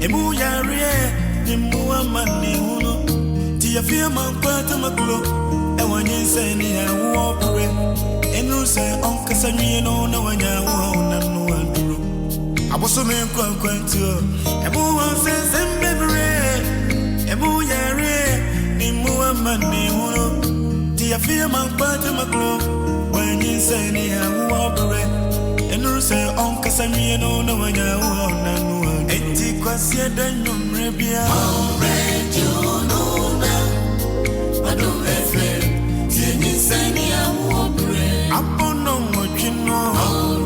Emu yareɛ ne mu amanehunu. Nti yɛfie ma nkwa tamaklo. Ɛwɔ nyinsɛn ne awoɔ berɛ. Ɛnuru sɛ ɔnkasa nwie no na wanya wo haw na no aduro. Abosome nkwankwantuo. Ɛmu wɔ nsɛnsɛm bebree. Ɛmu yareɛ ne mu amanehunu. Nti yɛfie ma nkwa tamaklo. Wɔnyinsɛn ne awoɔ berɛ. Ɛnuru sɛ ɔnkasa nwie no na wanya wo haw na no aduro. Enti kwasiada nnwummerɛ biara. Radio no na Adom FM tie nyinsɛn ne awoɔ berɛ. Abɔnɔ nwɔtwe no.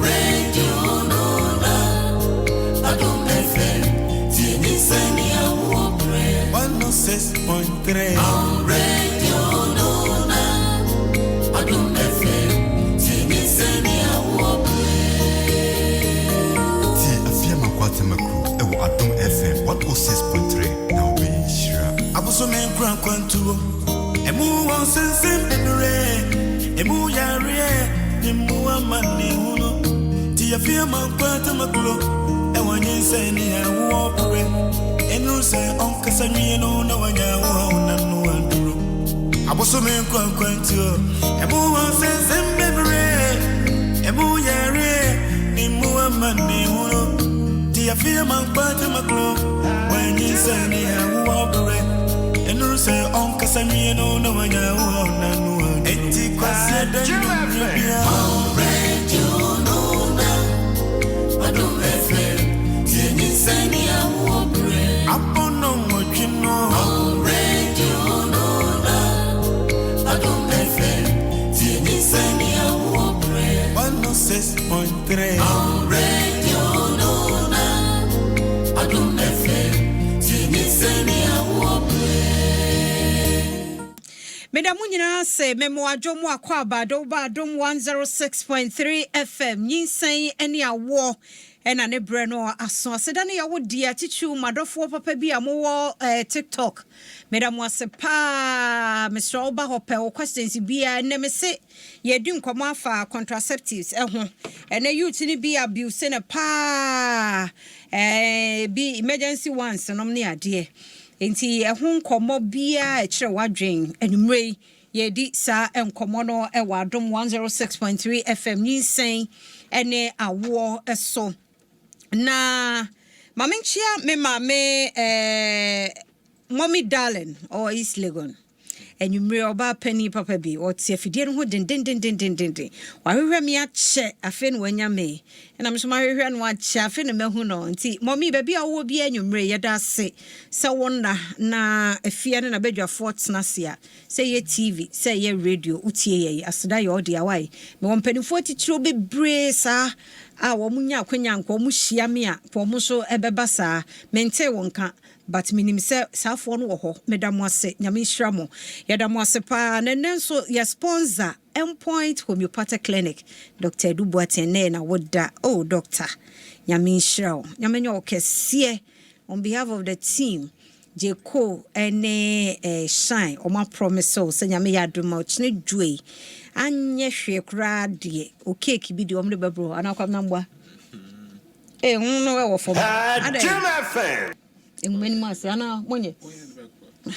Radio no na Adom FM tie nyinsɛn ne awoɔ berɛ. 106.3. Radio no na Adom FM tie nyinsɛn ne awoɔ berɛ. Tie Afia Makwatama Kuro ɛwɔ Adom FM 106.3 na wobɛyɛ nhyira. Abosome nkura nkwantuo. Ɛmu wɔ nsɛnsɛm bebree. Emu yareɛ ne mu amanehunu. Nti yɛfie ma nkwa tamaklo. Ɛwɔ nyinsɛn ne awoɔ berɛ. Ɛnuru sɛ ɔnkasa nwie no na wanya wo haw na no aduro. Abosome nkura nkwantuo. Ɛmu wɔ nsɛnsɛm bebree. Ɛmu yareɛ ne mu amanehunu. Nti yɛfie ma nkwa tamaklo. Wɔnyinsɛn ne awoɔ berɛ. Ɛnuru sɛ ɔnkasa nwie no na wanya wo haw na no aduro. Enti kwasiada nnwummerɛ biara. Radio no na Adom FM tie nyinsɛn ne awoɔ berɛ. Abɔnɔ nwɔtwe no. Radio no na Adom FM tie nyinsɛn ne awoɔ berɛ. 106.3. Radio no na Adom FM tie nyinsɛn ne awoɔ berɛ. Meda mo nyinaa sɛ memmoadwo mu akɔ aba woba Adom 106.3 FM, nyinsɛn ne awoɔ ɛna ne berɛ no aso. Aseda no yɛwo deɛ titiriw madɔfoɔ papa bi a mowɔ TikTok, meda mo ase paa. Mesrɛ woba hɔ pɛ wo questions biaa. Nnɛ me se yɛdi nkɔmmɔ afa contraceptives ɛho. Ɛnɛ youth no bi abuse no paa, bi emergency ones nom ne adeɛ, nti ɛho nkɔmmɔ biaa ɛkyerɛ w'adwen. Anwummerɛ yi yɛdi saa nkɔmmɔ no ɛwɔ Adom 106.3 FM, nyinsɛn ne awoɔ so. Na maame nkyia me maame Mommy Darling ɔwɔ East Legon. Anwummerɛ ɔbaa pani papa bi ɔte afidie no ho dendendendendenden. Wahwehwɛ me akyɛ, afei na wanya me, ɛna me nso mahwehwɛ no akyɛ, afei na mahu no. Nti mommy, baabi a wowɔ bi anwummerɛ, yɛda ase sɛ wo nna na afie no na badwafoɔ tena ase a, sɛ yɛ TV, sɛ yɛ radio, wotie yɛ. Aseda yɛ ɔde awae. Mewɔ mpanimfoɔ atitiriw bebree saa a wɔn nya akwanya nka wɔn hyia me a, nka wɔn nso ɛbɛba saa. Mente wɔn nka, but menim sɛ saafoɔ no wɔ hɔ. Meda mo ase, Nyame nhyira mo. Yɛda mo ase paa. Na nnɛ nso yɛ sponsor, Endpoint Homeopathic Clinic, Dr Edu Boateng nɛ na woda. Oh doctor, Nyame nhyira wo, Nyame nyɛ wo kɛseɛ. On behalf of the team, Jeko ne Shine, ɔma promise wo sɛ Nyame yɛ adom a, ɔkyena dwe yi anyɛ hwee koraa deɛ, o cake bi deɛ ɔmde bɛbrɛ anaa Kwamna mboa ho no ɛwɔ fam. Adɛn? Jim FM. Nwoma anim ase anaa monyɛ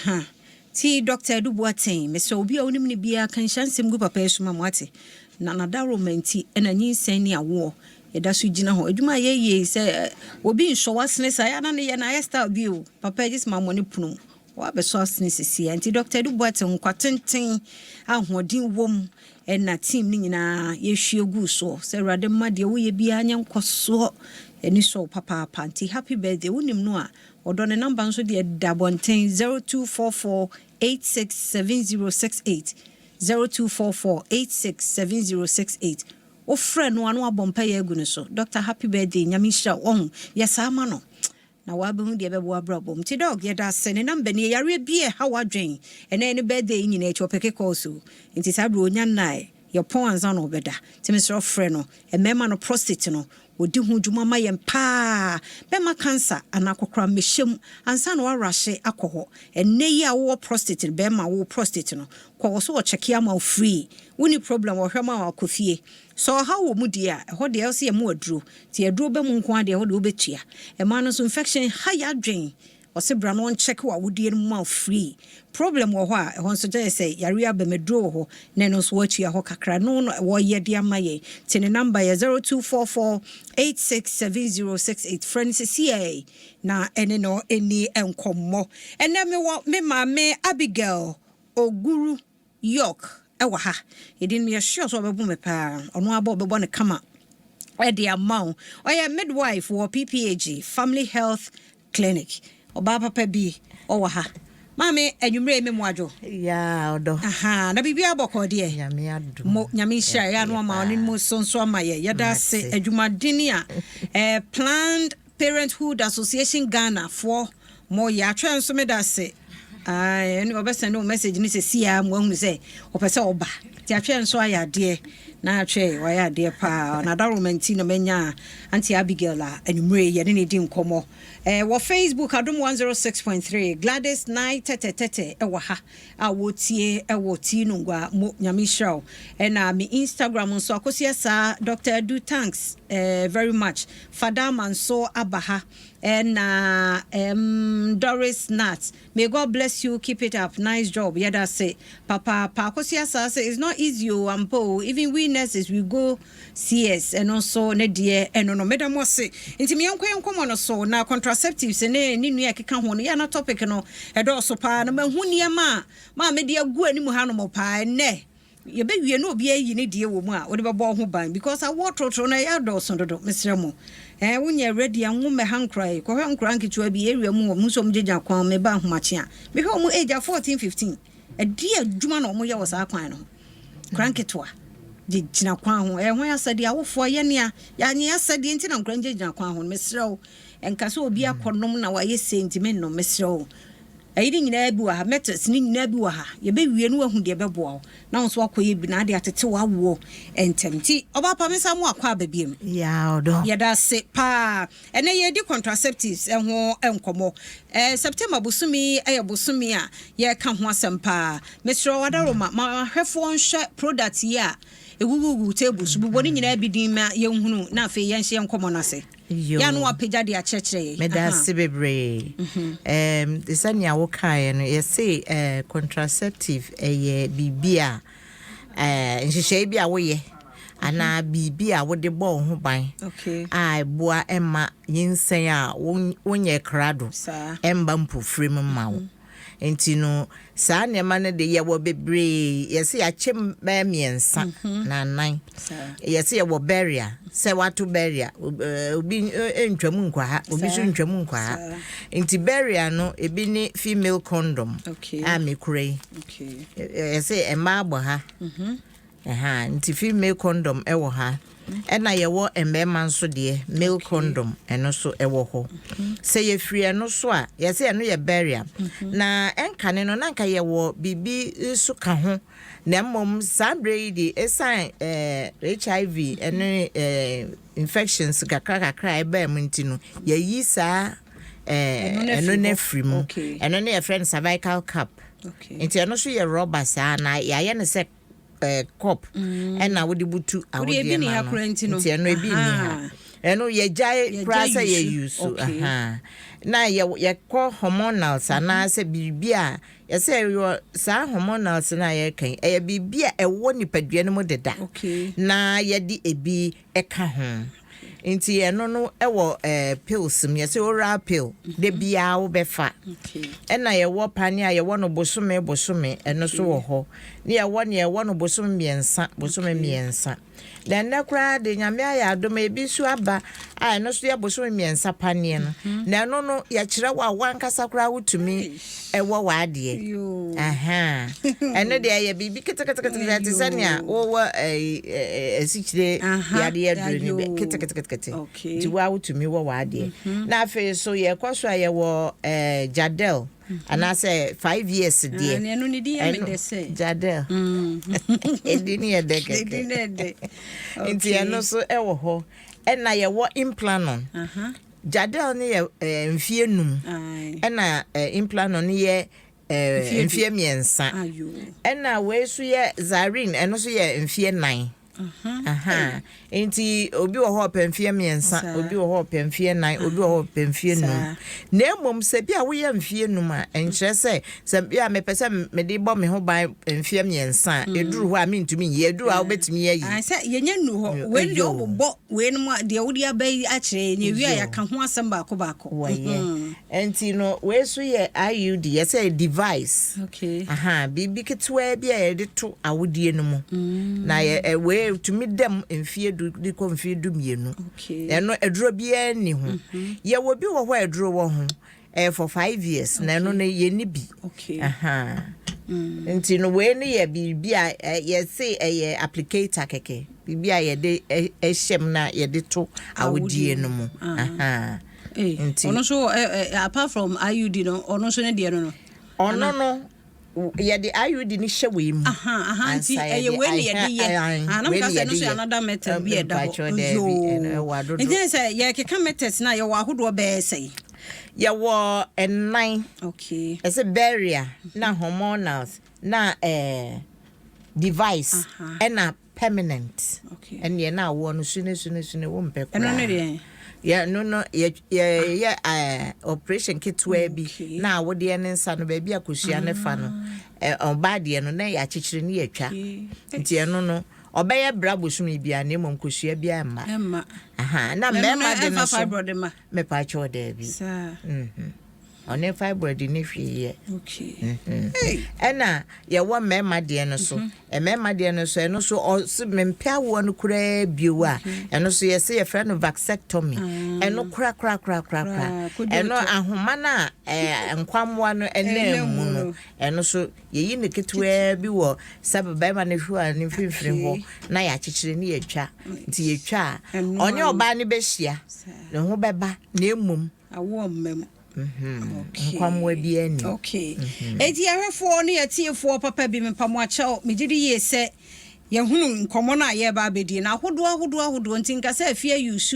ha ti. Dr Edu Boateng, mesɛ obi a wonim no biara ka nhyɛ nsɛm gu papa yi so ma mo ate na nadaroma nti ɛna nyinsɛn ne awoɔ yɛda so gyina hɔ. Adwuma a yɛyie sɛ obi nsɔ wasene saa yɛana ne yɛ na ayɛ style bi o. Papa gye sɛ ma mmɔ ne pono mu wabɛsɔ asene sesia. Nti Dr Edu Boateng, nkwa tenten, ahoɔden wɔ mu, ɛna team no nyinaa yɛhwie gu soɔ sɛ Awurade ma deɛ woyɛ biara nyɛ nkɔsoɔ. Ani sɔ wo papaapa. Nti happy birthday. Wonim no a ɔdɔ ne number nso deɛ da abɔnten, 0244 867068, 0244 867068. Wofrɛ no a na wabɔ mpayɛ agu no so. Doctor, happy birthday, Nyame nhyira wo. Ɔho yɛ saa ma no na wabɛhu deɛ ɛbɛboa abrabɔ mu. Nti doc, yɛda ase. Ne number ne yareɛ bi a ɛha w'adwen. Ɛnɛ ne birthday yi nyinaa akyi ɔpɛke calls o, nti saa berɛ ɔnya nnae, yɛpɔn ansa na ɔbɛda. Nti mesrɛ frɛ no. Mmarima no prostate no Wɔdi ho dwuma ma yɛn paa. Bɛma cancer anaa kokoram mmɛhyɛ mu ansa na woarushe akɔ hɔ. Ɛnnɛ yi a wowɔ prostate no, bɛrima wo prostate no, kɔ wɔ so wɔkyɛke ama wo free. Wonni problem, wɔhwɛ ma wo akɔ fie. Sɛ ɔhaw wɔ mu deɛ a, ɛhɔ deɛ ɛwɔ sɛ yɛma wo aduro. Nti aduro ba mu nko ara deɛ, ɛhɔ deɛ wobɛtua. Mmaa no nso infection ha yɛn adwen. Ɔse bra na ɔnkyɛke w'awodeɛ no mu ma wo free. Problem wɔ hɔ a, ɛhɔ nso kyerɛ sɛ yareɛ aba mu, aduro wɔ hɔ na ɛno nso woatua hɔ kakra. Ɛno na wɔyɛ de ama yɛn. Nti ne number yɛ 0244 867068. Frɛ no sesiei na ɛne no ɛni nkɔmmɔ. Ɛnɛ mewɔ me maame Abigail Oguru York ɛwɔ ha. Yɛdi no, meyɛ sure sɛ ɔbɛbo me paa. Ɔno abɔ ɔbɛbɔ ne kama ɛde ama wo. Ɔyɛ midwife wɔ PPAG Family Health Clinic. Ɔbaa papa bi ɔwɔ ha. Maame, anwummerɛ yi me mu adwo. Yaa, ɔdɔ. Aha, na biribi abɔkɔ deɛ? Nyame adom. Mo Nyame nhyira yɛ ano ama ɔne mu so nso ama yɛ. Yɛda ase adwumaden a Planned Parenthood Association Ghana foɔ mo yɛ atwɛ nso meda ase. Ɛne ɔbɛsɛn wo message ne sɛ sia mo ahunu sɛ ɔpɛ sɛ ɔba. Nti atwɛ nso ayɛ adeɛ na atwɛ wayɛ adeɛ paa. Na daroma nti na manya Auntie Abigail a anwummerɛ yɛne ne di nkɔmmɔ. Wɔ Facebook Adom 106.3, Gladys Nai Tɛtɛ Tɛtɛ ɛwɔ ha a wɔtie ɛwɔ tii no ngua mo, Nyame nhyira wo. Ɛna me Instagram nso Akosua saa Dr. Adu, thanks very much. Fadama nso aba ha, ɛna Doris Nat, may God bless you, keep it up, nice job. Yɛda se papa pa. Akosua saa sɛ it's not easy o, ampa o, even we nurses, we go CS. Ɛno nso ne deɛ ɛno no meda mo ase. Nti meyɛnkɔ yɛn nkɔmmɔ no so na contraceptives ne ne nua ɛkeka ho no yɛ na topic no ɛdɔɔso paa na mahu nneɛma a maa mede agu anim hanom paa. Ɛnnɛ yɛbɛwie na obi ayi ne deɛ wɔ mu a wode bɛbɔ ho ban because awoɔ torotoro no ɛyɛ adɔɔso dodo. Mesrɛ mo, wonyɛ ready a, nwo mmɛha nkora yi. Kɔhwɛ nkora nketewa bi area mu wɔ mu nso ɔmo gyegya kwan. Meba ahomakye a, mehwɛ ɔmo age a 14, 15, ɛdi adwuma na ɔmo yɛ wɔ saa kwan no ho. Nkora nketewa gyegyina kwan ho, ɛyɛ ho asɛdeɛ awofoɔ yɛ nea yɛanyɛ asɛdeɛ nti na nkora gyegyina kwan ho no. Mesrɛ wo, ɛnka sɛ obi akɔnom na wayɛ sei nti mennom. Mesrɛ wo, ɛyi ne nyinaa bi wɔ ha, methods ne nyinaa bi wɔ ha. Yɛbɛwie no, wahu deɛ ɛbɛboa wo na wo nso wakɔyɛ bi na ade atete w'awoɔ ntɛm. Nti ɔbaa pa, me nsa mo akɔ aba biam. Yaa, ɔdɔ. Yɛda ase paa. Ɛnɛ yɛdi contraceptives ho nkɔmmɔ. September bosome ɛyɛ bosome a yɛreka ho asɛm paa. Mesrɛ wadaroma ma ahwɛfoɔ nhwɛ product yi a ɛgugugu table so, bobɔ ne nyinaa bi din ma yɛnhunu na afei yɛnhyɛ nkɔmmɔ no ase. Yɛa no wapagya de akyerɛkyerɛ yɛ. Meda ase bebree. Te sɛ nea wokaeɛ no, yɛse contraceptive ɛyɛ biribi a nhyehyɛe bi a woyɛ anaa biribi a wode bɔ wo ho ban a ɛboa ma nyinsɛn a wonyɛ krado ɛmba mpofiri mu ma wo. Nti no saa nneɛma no de yɛwɔ bebree. Yɛsɛ yɛakyɛ mu bɛyɛ mmiɛnsa na anan. Yɛsɛ yɛwɔ barrier, sɛ wato barrier, obi ntwam nkɔ ha, obi nso ntwam nkɔ ha. Nti barrier no ebi ne female condom a mekura yi. Yɛsɛ mmaa bɔ ha. Ɛha nti female condom ɛwɔ ha, ɛna yɛwɔ mmarima nso deɛ, male condom, ɛno nso ɛwɔ hɔ. Sɛ yɛfiri ɛno so a, yɛsɛ ɛno yɛ barrier. Na ɛnkane no na nka yɛwɔ biribi nso ka ho, na mmom saa berɛ yi de ɛsiane HIV ɛne infections kakra kakra a ɛbaa mu nti no, yɛyi saa ɛno no afiri mu. Ɛno no yɛfrɛ no cervical cap. Nti ɛno nso yɛ rɔba saa na yɛayɛ no sɛ cup ɛna wode butu awodeɛ no ano. Nti ɛno ebi nni ha, ɛno yɛgyae koraa sɛ yɛ use. Na yɛkɔ hormonals anaasɛ biribi a yɛsɛ yɛ saa hormonals no a yɛreka yi, ɛyɛ biribi a ɛwɔ nipadua no mu deda na yɛde ebi ɛka ho. Nti ɛno no ɛwɔ pills mu, yɛsɛ oral pill de biara wobɛfa. Ɛna yɛwɔ pane a yɛwɔ no bosome bosome, ɛno so wɔ hɔ, ne yɛwɔ ne yɛwɔ no bosome 3 bosome 3. Na ɛnɛ koraa de, Nyame ayɛ adom, ebi nso aba a ɛno nso yɛ bosome 3 paneɛ no. Na ɛno no yɛkyerɛ wo a, wankasa koraa wotumi ɛwɔ w'adeɛ. Ɛno deɛ ɛyɛ biribi ketekete te sɛ nea wowɔ asikyire yadeɛ duro no bi ketekete, nti woa wotumi wɔ w'adeɛ. Na afei so yɛkɔ so a, yɛwɔ Jadelle anaasɛ 5 years deɛ. Ɛno ne din yɛ me dɛ sɛ. Jadelle ɛdi ne yɛ dɛ kɛkɛ. Nti ɛno so ɛwɔ hɔ. Ɛna yɛwɔ Implanon. Jadelle no yɛ mfeɛ num. Ɛna Implanon no yɛ mfeɛ 3. Ɛna wei nso yɛ Zarine, ɛno nso yɛ mfeɛ 4. Nti obi wɔ hɔ ɔpɛ mfeɛ 3, obi wɔ hɔ ɔpɛ mfeɛ 4, obi wɔ hɔ ɔpɛ mfeɛ 5. Na mmom sɛ bi a woyɛ mfeɛ 5 a, ɛnkyerɛ sɛ bi a mepɛ sɛ mede bɔ me ho ban mfeɛ 3 a, ɛduru hɔ a mentumi nyi, ɛduru hɔ a wobɛtumi ayi. Sɛ yɛnyɛ nnu hɔ, wei deɛ wobobɔ wei no mu a, deɛ wode aba yi akyerɛ yɛn, yɛwie a yɛaka ho asɛm baako baako. Wɔyɛ. Nti no wei so yɛ IUD, yɛsɛ device. Aha, biribi ketewa bi a yɛde to awodie no mu. Na yɛ wei tumi dɛm mfeɛ 10 de kɔ mfeɛ 12. Ɛno aduro biara nni ho. Yɛwɔ bi wɔ hɔ a aduro wɔ ho. Ɛyɛ for 5 years na ɛno no yɛnni bi. Aha. Nti no wei no yɛ biribi a yɛse ɛyɛ applicator kɛkɛ. Biribi a yɛde ɛhyɛ mu na yɛde to awodie no mu. Aha. Nti ɔno nso, apart from IUD no, ɔno nso ne deɛ no. Ɔno no yɛde IUD no hyɛ wei mu. Aha, nti ɛyɛ wei ne yɛde yɛ. Na meka sɛ ɛno nso yɛ another method bi ɛda hɔ. Yoo. Nti sɛ yɛkeka methods na yɛwɔ ahodoɔ bɛyɛ sɛn? Yɛwɔ 4. Ɛsɛ barrier na hormonals na device ɛna permanent. Ɛneɛ na awoɔ no sune sune sune wo mpɛ koraa. Ɛno ne deɛ? Yɛ no no yɛ yɛ operation ketewa bi na awodeɛ ne nsa no baabi akosua ne fa no, ɔbaa deɛ no na yɛ akyekyere ne yɛtwa. Nti ɛno no ɔbɛyɛ bra bosome bia na mmom kosua bia mma. Aha, na mmarima de no so mepa kyɛw daabi. Ɔne fibroid ne hwee yɛ. Ɛna yɛwɔ mmarima deɛ no so. Mmarima deɛ no so, ɛno so ɔse mempɛ awoɔ no koraa bio a, ɛno so yɛsɛ yɛfrɛ no vasectomy. Ɛno kora kora kora kora kora. Ɛno ahoma no a nkwammoa no ɛnam mu no, ɛno so yɛyi ne ketewaa bi wɔ sɛ bɛrima no hwɛ a ne mfimfini hɔ na yɛakyekyere ne yɛtwa. Nti yɛtwa a, ɔne ɔbaa no bɛhyia, ne ho bɛba na mmom awoɔ mma mu. Nkwammoa bi ani. Okay. Eti ahwɛfoɔ ne yɛtiefoɔ papa bi, mepa mo akyɛw, megye di yie sɛ yɛhunu nkɔmmɔ no a yɛreba abɛdie na ahodoɔ ahodoɔ ahodoɔ. Nti nka sɛ afie use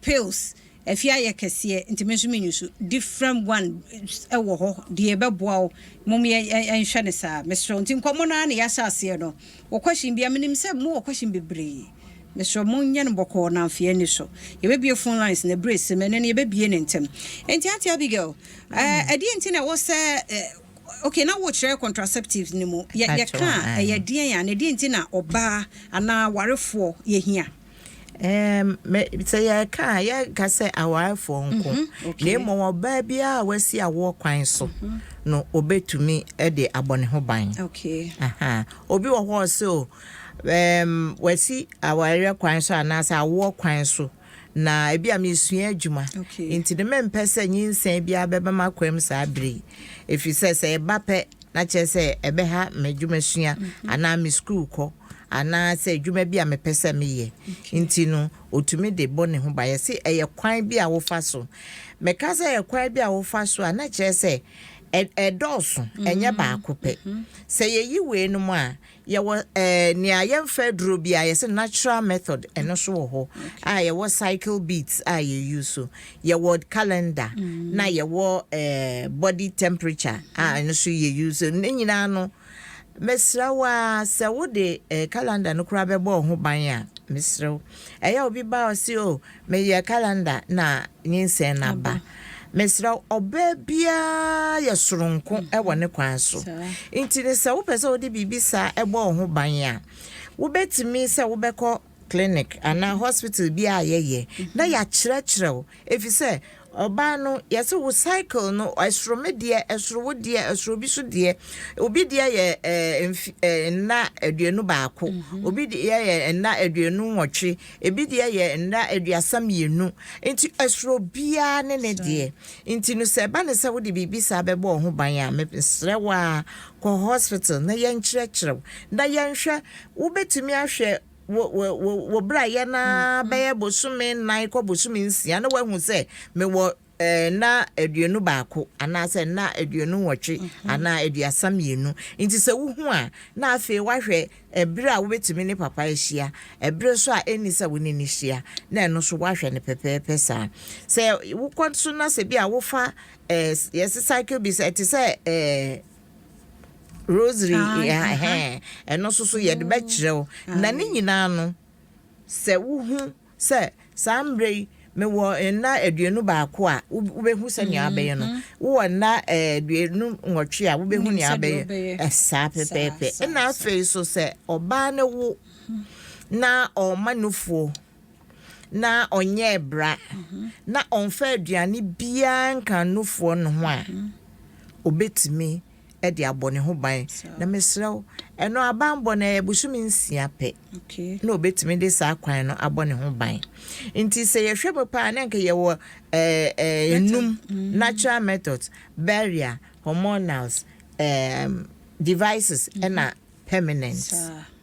pills, afie ayɛ kɛseɛ, nti me nso me use different one ɛwɔ hɔ deɛ ɛbɛboa wo. Mom yɛnhwɛ ne saa, mesrɛ. Nti nkɔmmɔ no ara ne yɛahyɛ aseɛ no. Wɔ question bia, menim sɛ mowɔ question bebree, mesrɛ monyɛ no bɔkɔɔ na mfeɛ ani so. Yɛbɛbie phone lines na berɛ si mɛne no yɛbɛbie ne ntɛm. Enti Auntie Abigail, ɛdeɛ nti na ɛwɔ sɛ, okay, na wokyerɛ contraceptives no mu, yɛka a ɛyɛ deɛn a na ɛdeɛ nti na ɔbaa anaa warefoɔ yɛhia? Sɛ yɛka a, yɛka sɛ awarefoɔ nko, na mmom ɔbaa biara a wasi awoɔ kwan so no, obɛtumi de abɔ ne ho ban. Aha. Obi wɔ hɔ ɔsɛ o wasi awareɛ kwan so anaasɛ awoɔ kwan so na ebi a mesua adwuma, nti ne mempɛ sɛ nyinsɛn biara bɛba m'akwan mu saa bere yi, ɛfiri sɛ sɛ ɛba pɛ na kyerɛ sɛ ɛbɛha m'adwuma sua anaa me sukuu kɔ anaasɛ adwuma bi a mepɛ sɛ meyɛ. Nti no otumi de bɔ ne ho ban. Yɛse ɛyɛ kwan bi a wofa so. Meka sɛ ɛyɛ kwan bi a wofa so a, na kyerɛ sɛ ɛdɔɔso, ɛnyɛ baako pɛ. Sɛ yɛyi wei no mu a, yɛwɔ nea yɛmfa aduro bi a yɛsɛ natural method, ɛno so wɔ hɔ a yɛwɔ cycle beats a yɛyi so, yɛwɔ calendar, na yɛwɔ body temperature a ɛno so yɛyi so. Ne nyinaa no, mesrɛ wo a, sɛ wode calendar no koraa bɛbɔ wo ho ban a, mesrɛ wo, ɛyɛ obi ba ɔse o meyɛ calendar na nyinsɛn no aba. Mesrɛ wo, ɔbaa biara yɛ soronko ɛwɔ ne kwan so. Nti ne sɛ wopɛ sɛ wode biribi saa ɛbɔ wo ho ban a, wobɛtumi sɛ wobɛkɔ clinic anaa hospital bi a yɛyɛ na yɛakyerɛkyerɛ wo, ɛfiri sɛ ɔbaa no yɛsɛ wo cycle no, ɛsoro me deɛ, ɛsoro wo deɛ, ɛsoro bi so deɛ. Obi deɛ yɛ nna 21, obi deɛ yɛ nna 28, ebi deɛ yɛ nna 32. Nti ɛsoro biara ne ne deɛ. Nti no sɛ ɛba ne sɛ wode biribi saa bɛbɔ wo ho ban a, mesrɛ wo a, kɔ hospital na yɛnkyerɛkyerɛ wo na yɛnhwɛ. Wobɛtumi ahwɛ wo berɛ a yɛ naa bɛyɛ bosome 4 kɔ bosome 6 na woahu sɛ mewɔ. Nna 21 anaasɛ nna 28 anaa 32. Nti sɛ wohu a, na afei woahwɛ ɛberɛ a wobɛtumi ne papa ahyia, ɛberɛ nso a ɛnni sɛ wo ne no hyia, na ɛno nso woahwɛ no pɛpɛɛpɛ saa. Sɛ wokɔ so na sɛ bi a wofa yɛse cycle bi sɛ ɛte sɛ rosary, ɛno nso so yɛde bɛkyerɛ wo. Na ne nyinaa no, sɛ wohu sɛ saa mmerɛ yi mewɔ nna 21 a, wobɛhu sɛnea wabɛyɛ no. Wowɔ nna 28 a, wobɛhu nea wabɛyɛ. Saa pɛpɛɛpɛ. Ɛna afei so sɛ ɔbaa no wo na ɔma nufoɔ na ɔnyɛɛ bra na ɔmfa aduane biara nka nufoɔ no ho a, obɛtumi de abɔ ne ho ban. Na mesrɛ wo, ɛno abanbɔ no ɛyɛ bosome 6 pɛ na obetumi de saa kwan no abɔ ne ho ban. Nti sɛ yɛhwɛ mu paa na nka yɛwɔ enum natural methods, barrier, hormonals, devices ɛna permanent.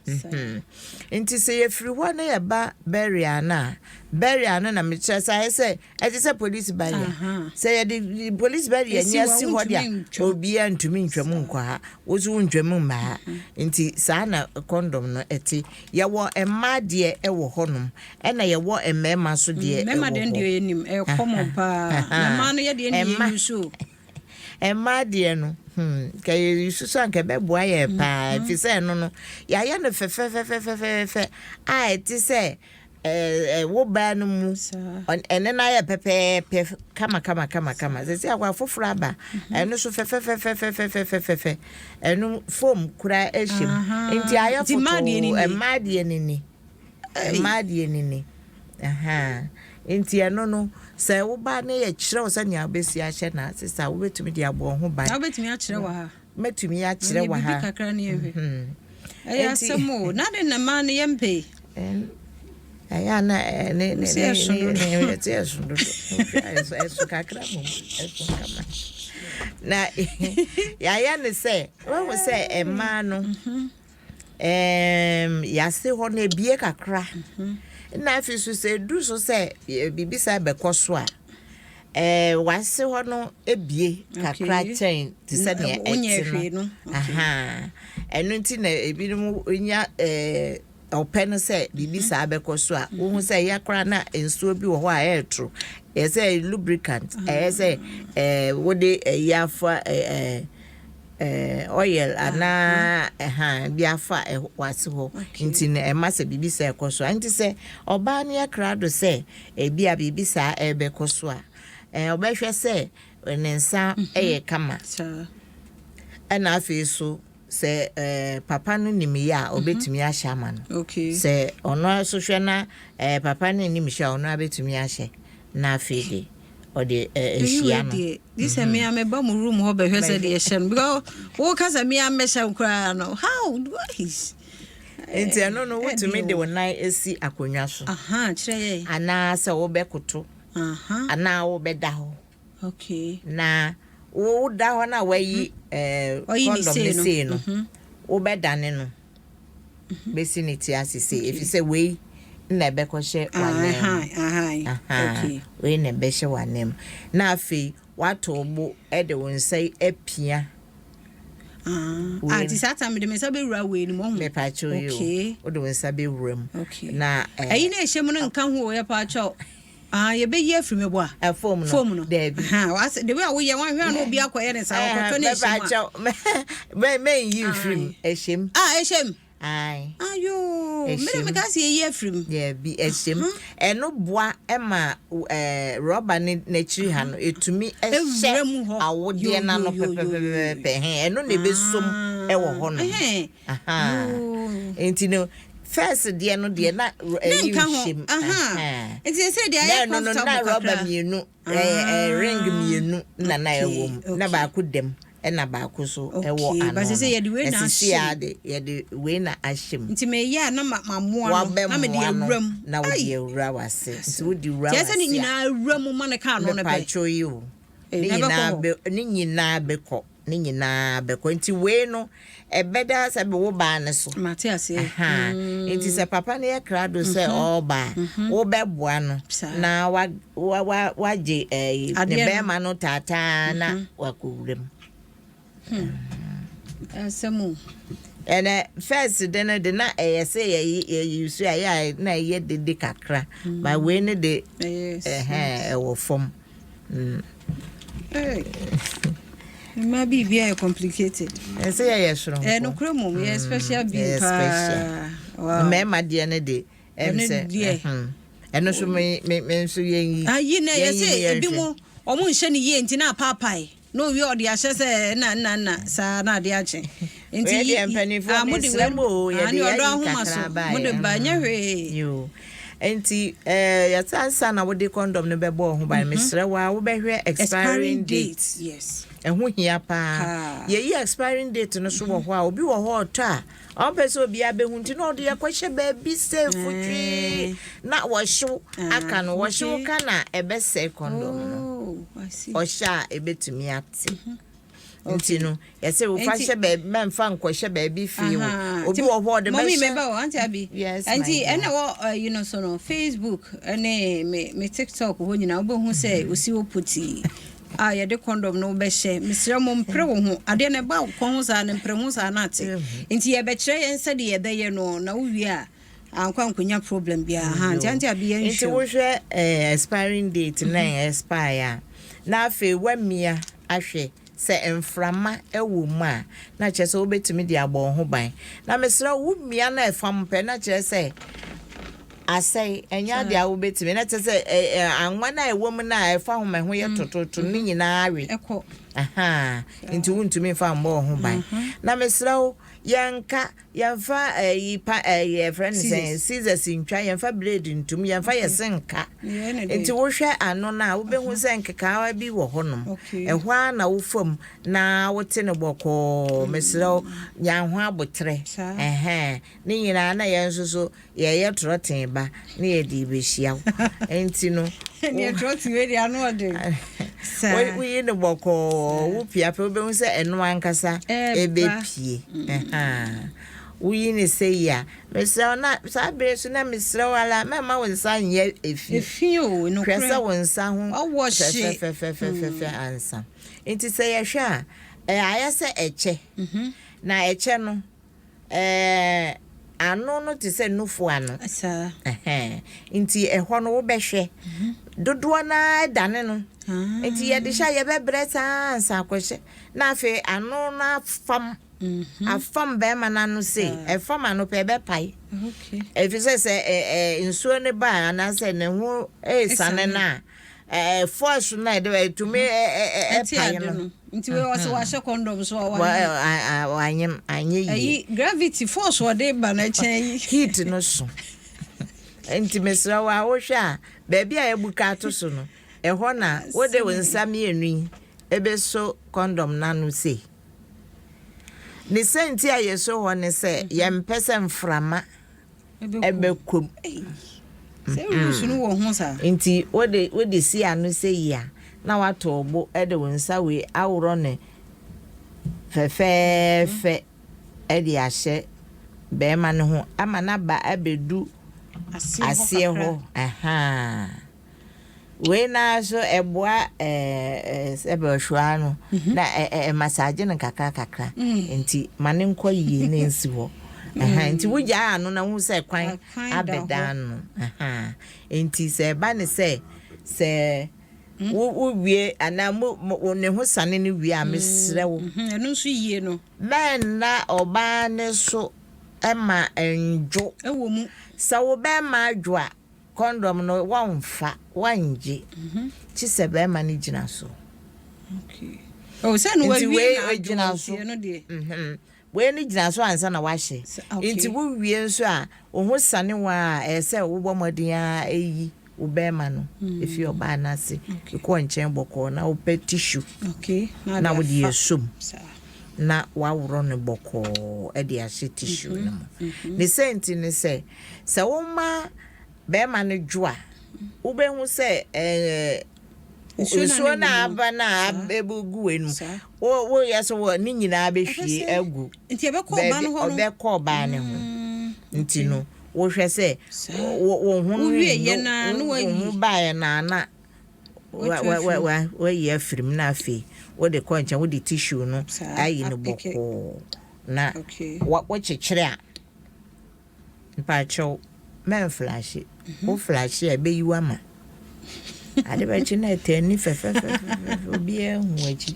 Nti sɛ yɛfiri hɔ na yɛba barrier no a, barrier no na mekyerɛ sɛ ayɛ sɛ ɛte sɛ police barrier. Sɛ yɛde police barrier ni asi hɔ deɛ, obiara ntumi ntwam nkɔ ha, wo nso wontwam mma ha. Nti saa na condom no ɛte. Yɛwɔ mmaa deɛ ɛwɔ hɔnom, ɛna yɛwɔ mmarima nso deɛ ɛwɔ hɔ. Mmarima deɛ deɛ yɛnim, ɛyɛ common paa. Na mmaa no yɛ deɛ ne yɛ use o. Mmaa deɛ no, nka yɛ use so a nka ɛbɛboa yɛn paa, ɛfiri sɛ ɛno no, yɛayɛ no fɛfɛfɛfɛfɛfɛ a ɛte sɛ wo baa no mu ɛne no ayɛ pɛpɛɛpɛ kama kama kama kama. Sɛ sɛ akɔ afoforɔ aba, ɛno so fɛfɛfɛfɛfɛfɛfɛ, ɛno foam kura ɛhyɛ mu, nti ayɛ fotoo. Mmaa deɛ no ni, mmaa deɛ no ni. Nti ɛno no, sɛ woba ne yɛ kyerɛ wo sɛnea wobɛsi ahyɛ na sisa, wobɛtumi de abɔ ho ban. Na wobɛtumi akyerɛ wɔ ha? Mɛtumi akyerɛ wɔ ha. Kakra ne yɛhwɛ. Ɛyɛ asɛm o, na de na mmaa no yɛmpɛ. Ɛyɛ a na ne ne ne ne ɛte ɛso dodo, ɛso kakra mom, ɛso kama. Na yɛayɛ ne sɛ wahu sɛ mmaa no yɛase hɔ no ebie kakra, na afei so sɛ edu so sɛ biribi saa bɛkɔ so a, wase hɔ no ebie kakra kyɛn te sɛ nea ɛte no. Ɛno nti na ebinom nya ɔpɛ no sɛ biribi saa bɛkɔ so a, wohu sɛ ɛyɛ koraa na nsuo bi wɔ hɔ a ɛɛtoro, ɛyɛ sɛ lubricant, ɛyɛ sɛ wode ɛyi afa oil anaa ɛha bi afa wase hɔ, nti no ɛma sɛ biribi saa ɛkɔ so a. Nti sɛ ɔbaa no yɛ krado sɛ ebi a biribi saa ɛbɛkɔ so a, ɔbɛhwɛ sɛ ne nsa ɛyɛ kama, ɛna afei so sɛ papa no nim yɛ a, ɔbɛtumi ahyɛ ama no. Sɛ ɔno nso hwɛ na papa no nim hyɛ a, ɔno abɛtumi ahyɛ, na afei de ɔde ahyia no. Di sɛ mmea meba mu room hɔ bɛhwɛ sɛ deɛ ɛhyɛ no, because woka sɛ mmea mmɛhyɛ koraa no, how Nti ɛno no, wotumi de wo nan esi akonnwa so kyerɛ yɛ. Anaa sɛ wobɛkoto anaa wobɛda hɔ na woda hɔ na wayi condom ne sei no, wobɛdane no bɛsi ne ti ase sei, ɛfiri sɛ wei na ɛbɛkɔhyɛ w'anan mu, wei na ɛbɛhyɛ w'anan mu, na afei wato bo de wo nsa yi apia. Nti saa time mede me nsa bɛwura wei no mu ɔho? Mepakyɛw yi o, wode wo nsa bɛwura mu. Na ɛyi na ɛhyɛ mu no nka ho o, yɛpakyɛw. Yɛbɛyi afiri me bɔ a foam no? Foam no. Daabi. The way a woyɛ wanhwɛ a na obi akɔyɛ ne saa ɔkɔtɔ ne ɛhyɛ mu a, mɛnyi mfiri mu, ɛhyɛ mu. Ɛhyɛ mu. Ae. Ayo, mene meka sɛ yɛyi afiri mu. Daabi, ɛhyɛ mu. Ɛno boa ma rɔba no n'akyiri ha no ɛtumi ɛhyɛ awodeɛ no ano pɛpɛpɛpɛ. Ɛno na ɛbɛsom ɛwɔ hɔ no. Nti no, first deɛ no deɛ na ɛyi nhyɛ mu. Nti sɛ deɛ ayɛ comfortable kakra. Na rɔba mmienu, ring mmienu na na ɛwɔ mu. Na baako dam, ɛna baako so ɛwɔ ano no. Ɛsisi a de yɛde wei na ahyɛ mu. Nti meyɛ a na mamoa no na mede awura mu. Na wode awura wase. Nti wode wura wase a. Kyerɛ sɛ ne nyinaa awura mu ma ne kaa no no pɛ. Mepatwo yi o. Ne nyinaa bɛkɔ. ne nyinaa bɛkɔ. Nti wei no ɛbɛda sɛ wo baa no so. Mate aseɛ. Aha. Nti sɛ papa no yɛ krado sɛ ɔreba a, wobɛboa no na wa wa wa wagye ɛyi ne Adeɛ no. bɛrima no taataa na wakɔ wuram. Asɛm o. Ɛnɛ first de no de na ɛyɛ sɛ yɛyi yɛyi so a yɛ a na ɛyɛ dede kakra, but wei no de Ɛyɛ ɛhɛn ɛwɔ fam. Hey. Mmaa biribi ayɛ complicated. Ɛsɛ yɛyɛ soronko. Ɛyɛ nokorɛ mmom, yɛ special bi Yɛyɛ special. paa. Wow. Mmarima deɛ no de ɛm Ɛno sɛ deɛ. Ɛno nso me nso yɛnyi. Ayi na Yɛnyi yɛsɛ ne yɛnhwɛ. ebi mu ɔmo nhyɛ ne yie nti na apaapae na owie ɔde ahyɛ sɛ nna nna nna saa na ade akye. Nti Wei deɛ mpanimfoɔ ah, mode mesrɛ mo o, ah, yɛde ne ɔdɔ yɛayi ahoma kakra so baeɛ. mode ba nyɛ hwee. Yo. Nti yɛsan sa na wode condom no bɛbɔ wo ho ban, mesrɛ wo a wobɛhwɛ expiring date. Yes. Ɛho hia paa. Paa. Yɛyi expiring date no so wɔ hɔ a, obi wɔ hɔ ɔtɔ a ɔmpɛ sɛ obiara bɛhu nti na ɔde yɛkɔhyɛ baabi safe twee na wɔhyew aka no, wɔhyew ka na ɛbɛsɛe condom no. Oh, I see. Ɔhyɛ a ɛbɛtumi ate, nti no yɛsɛ wofa Nti- hyɛ baabi, mɛmfa nkɔhyɛ baabi fie Aha. wo obi wɔ hɔ ɔde Mɔmi bɛhyɛ. mɛba o, Auntie Abi. Yes, my Nti dear. ɛna wɔ yi no so no, Facebook ɛne me TikTok hɔ nyinaa wobɛhu sɛ osi hɔ potii a yɛde condom no wobɛhyɛ. Mesrɛ mo, mpere wo ho. Adeɛ no ɛba wo kɔn ho saa no, mpere ho saa no ate. Nti yɛbɛkyerɛ yɛn sɛdeɛ yɛbɛyɛ no na wowie a ankɔ ankonya problem biara ha. Nti Auntie Abi, yɛnhwɛ. Nti o. Wohwɛ expiring date na expire a, na afei woamia ahwɛ sɛ mframa ɛwɔ mu a, na kyerɛ sɛ wobɛtumi de abɔ wo ho ban. Na mesrɛ wo, womia na ɛfam pɛ na kyerɛ sɛ asɛe, ɛnyɛ ade a wobɛtumi, na kyerɛ sɛ ɛ ɛ anwa no a ɛwɔ mu no a ɛfa ho ma ɛho yɛ tototo ne nyinaa awe. Ɛkɔ. Aha, nti wontumi mfa mbɔ wo ho ban. Na mesrɛ wo, yɛnka yɛmfa ɛyi pa ɛyi yɛfrɛ no sɛ scissors ntwa, yɛmfa blade ntum, yɛmfa yɛse nka. Yɛn ne de. Nti wohwɛ ano no a, wobɛhu sɛ nkekaawa bi wɔ hɔnom. Ɛhɔ a na wofam na wote no bɔkɔɔ. Mesrɛ wo, nya ho abotrɛ. Ɛhɛn ne nyinaa na yɛn nso so yɛyɛ trɔten ba na yɛde bɛhyia wo, nti no Neɛ trɔte wei deɛ ano ɔde. Saa. Woyi no bɔkɔɔ, wopia pɛ wobɛhu sɛ ɛno ankasa Ɛba. ɛbɛpie. Ɛha. Woyi ne sɛ yi a, mesrɛ wo, na saa bere so na mesrɛ wo ala mɛma wo nsa nyɛ efi. Efi o, Hwɛ nokorɛ. sɛ wo nsa ho Ɔwɔ hye. fɛfɛfɛfɛfɛ ansa. Nti sɛ yɛhwɛ a, ɛyɛ ayɛ sɛ ɛkyɛ na ɛkyɛ no ano no te sɛ nufu ano. Ɛhɛn. Nti ɛhɔ no wobɛhwɛ dodoɔ naa dane no. Nti yɛde hyɛ a, yɛbɛbrɛ saa ansa akɔhyɛ, na afei ano no afam afam bɛrima no ano sei, ɛfam ano pɛ ɛbɛpae. Ɛfiri sɛ ɛ ɛ nsuo no ba a, anaasɛ ne ho ɛresane no a, force no a ɛde ɛtumi ɛ ɛ Ɛte ɛpae ade no. no. Nti wei ɔsɛ wahyɛ condom so a Wa wanyɛ. Wanyɛ anyɛ yie. Ɛyi gravity force wɔde ba n'akyɛn yi. Heat no so, nti mesrɛ wo a, wohwɛ a baabi a yɛbu ka ato so no, ɛhɔ na wode wo nsa mmienu yi ɛbɛso condom n'ano sei. Ne sɛ nti a yɛso hɔ ne sɛ yɛmpɛ sɛ mframa ɛbɛkɔm. Sɛ rules no wɔ ho saa. Nti wode si ano sɛ yi a, na wato ɔbo ɛde wo nsa wei aworɔ ne fɛfɛɛfɛ ɛde ahyɛ bɛrima no ho ama n'aba abɛdu aseɛ hɔ aseɛ kakra. Hɔ ɛhaa wei naa so ɛboa ɛɛ ɛɛ sɛ bɛhwɛ no na ɛ ɛ ɛmassage no kakra kakra. Nti ma ne nkɔ yie ne nsi hɔ. Ɛha nti wogyaa ano na wohu sɛ kwan Kwan da abɛda hɔ. ano. Ɛha nti sɛ ɛba ne sɛ wo wowie anaa mo ne ho sane no wie a, mesrɛ wo, Ɛno nso yie no. Mɛnna ɔbaa ne so ɛma ndwo. Ɛwɔ mu. Sɛ wo bɛrima adwo a, condom no wɔmfa wɔngye kyi sɛ bɛrima no gyina so. Okay. Oh, sɛ no Nti wawie wei na adwo gyina so. nti ɛno deɛ. Wei no gyina so ansa na wahyɛ. Nti wowie nso a, wo ho sane wo a, ɛyɛ sɛ wobɔ mmɔden a ɛyi wo bɛrima no ɛfi ɔbaa no ase kɔ nkyɛn bɔkɔɔ na wopɛ tissue Na na wode wode afa. asom na waworɔ no bɔkɔɔ de ahyɛ tissue no mu. Ne sɛ nti ne sɛ woma bɛrima no dwo a, wobɛhu sɛ ɛɛ Nsuo no a aba no a ɛbɛgu wei no mu, woyɛ sɛ wɔ ne nyinaa bɛhwie agu. Nti ɛbɛkɔ ɔbaa no hɔ no. Ɔbɛkɔ ɔbaa no ho. Nti no wohwɛ sɛ wo ho no wo ho baeɛ no a na wayi afiri mu na afei wode kɔ nkyɛn wode tissue no ayi no bɔkɔɔ na wokyekyere a. Mpakyɛw mɛnflashe, wo flashe a ɛbɛyi wo ama. Ade bɛkye na ɛtɛ ani fɛfɛfɛfɛfɛ obiara nhu w'akyi.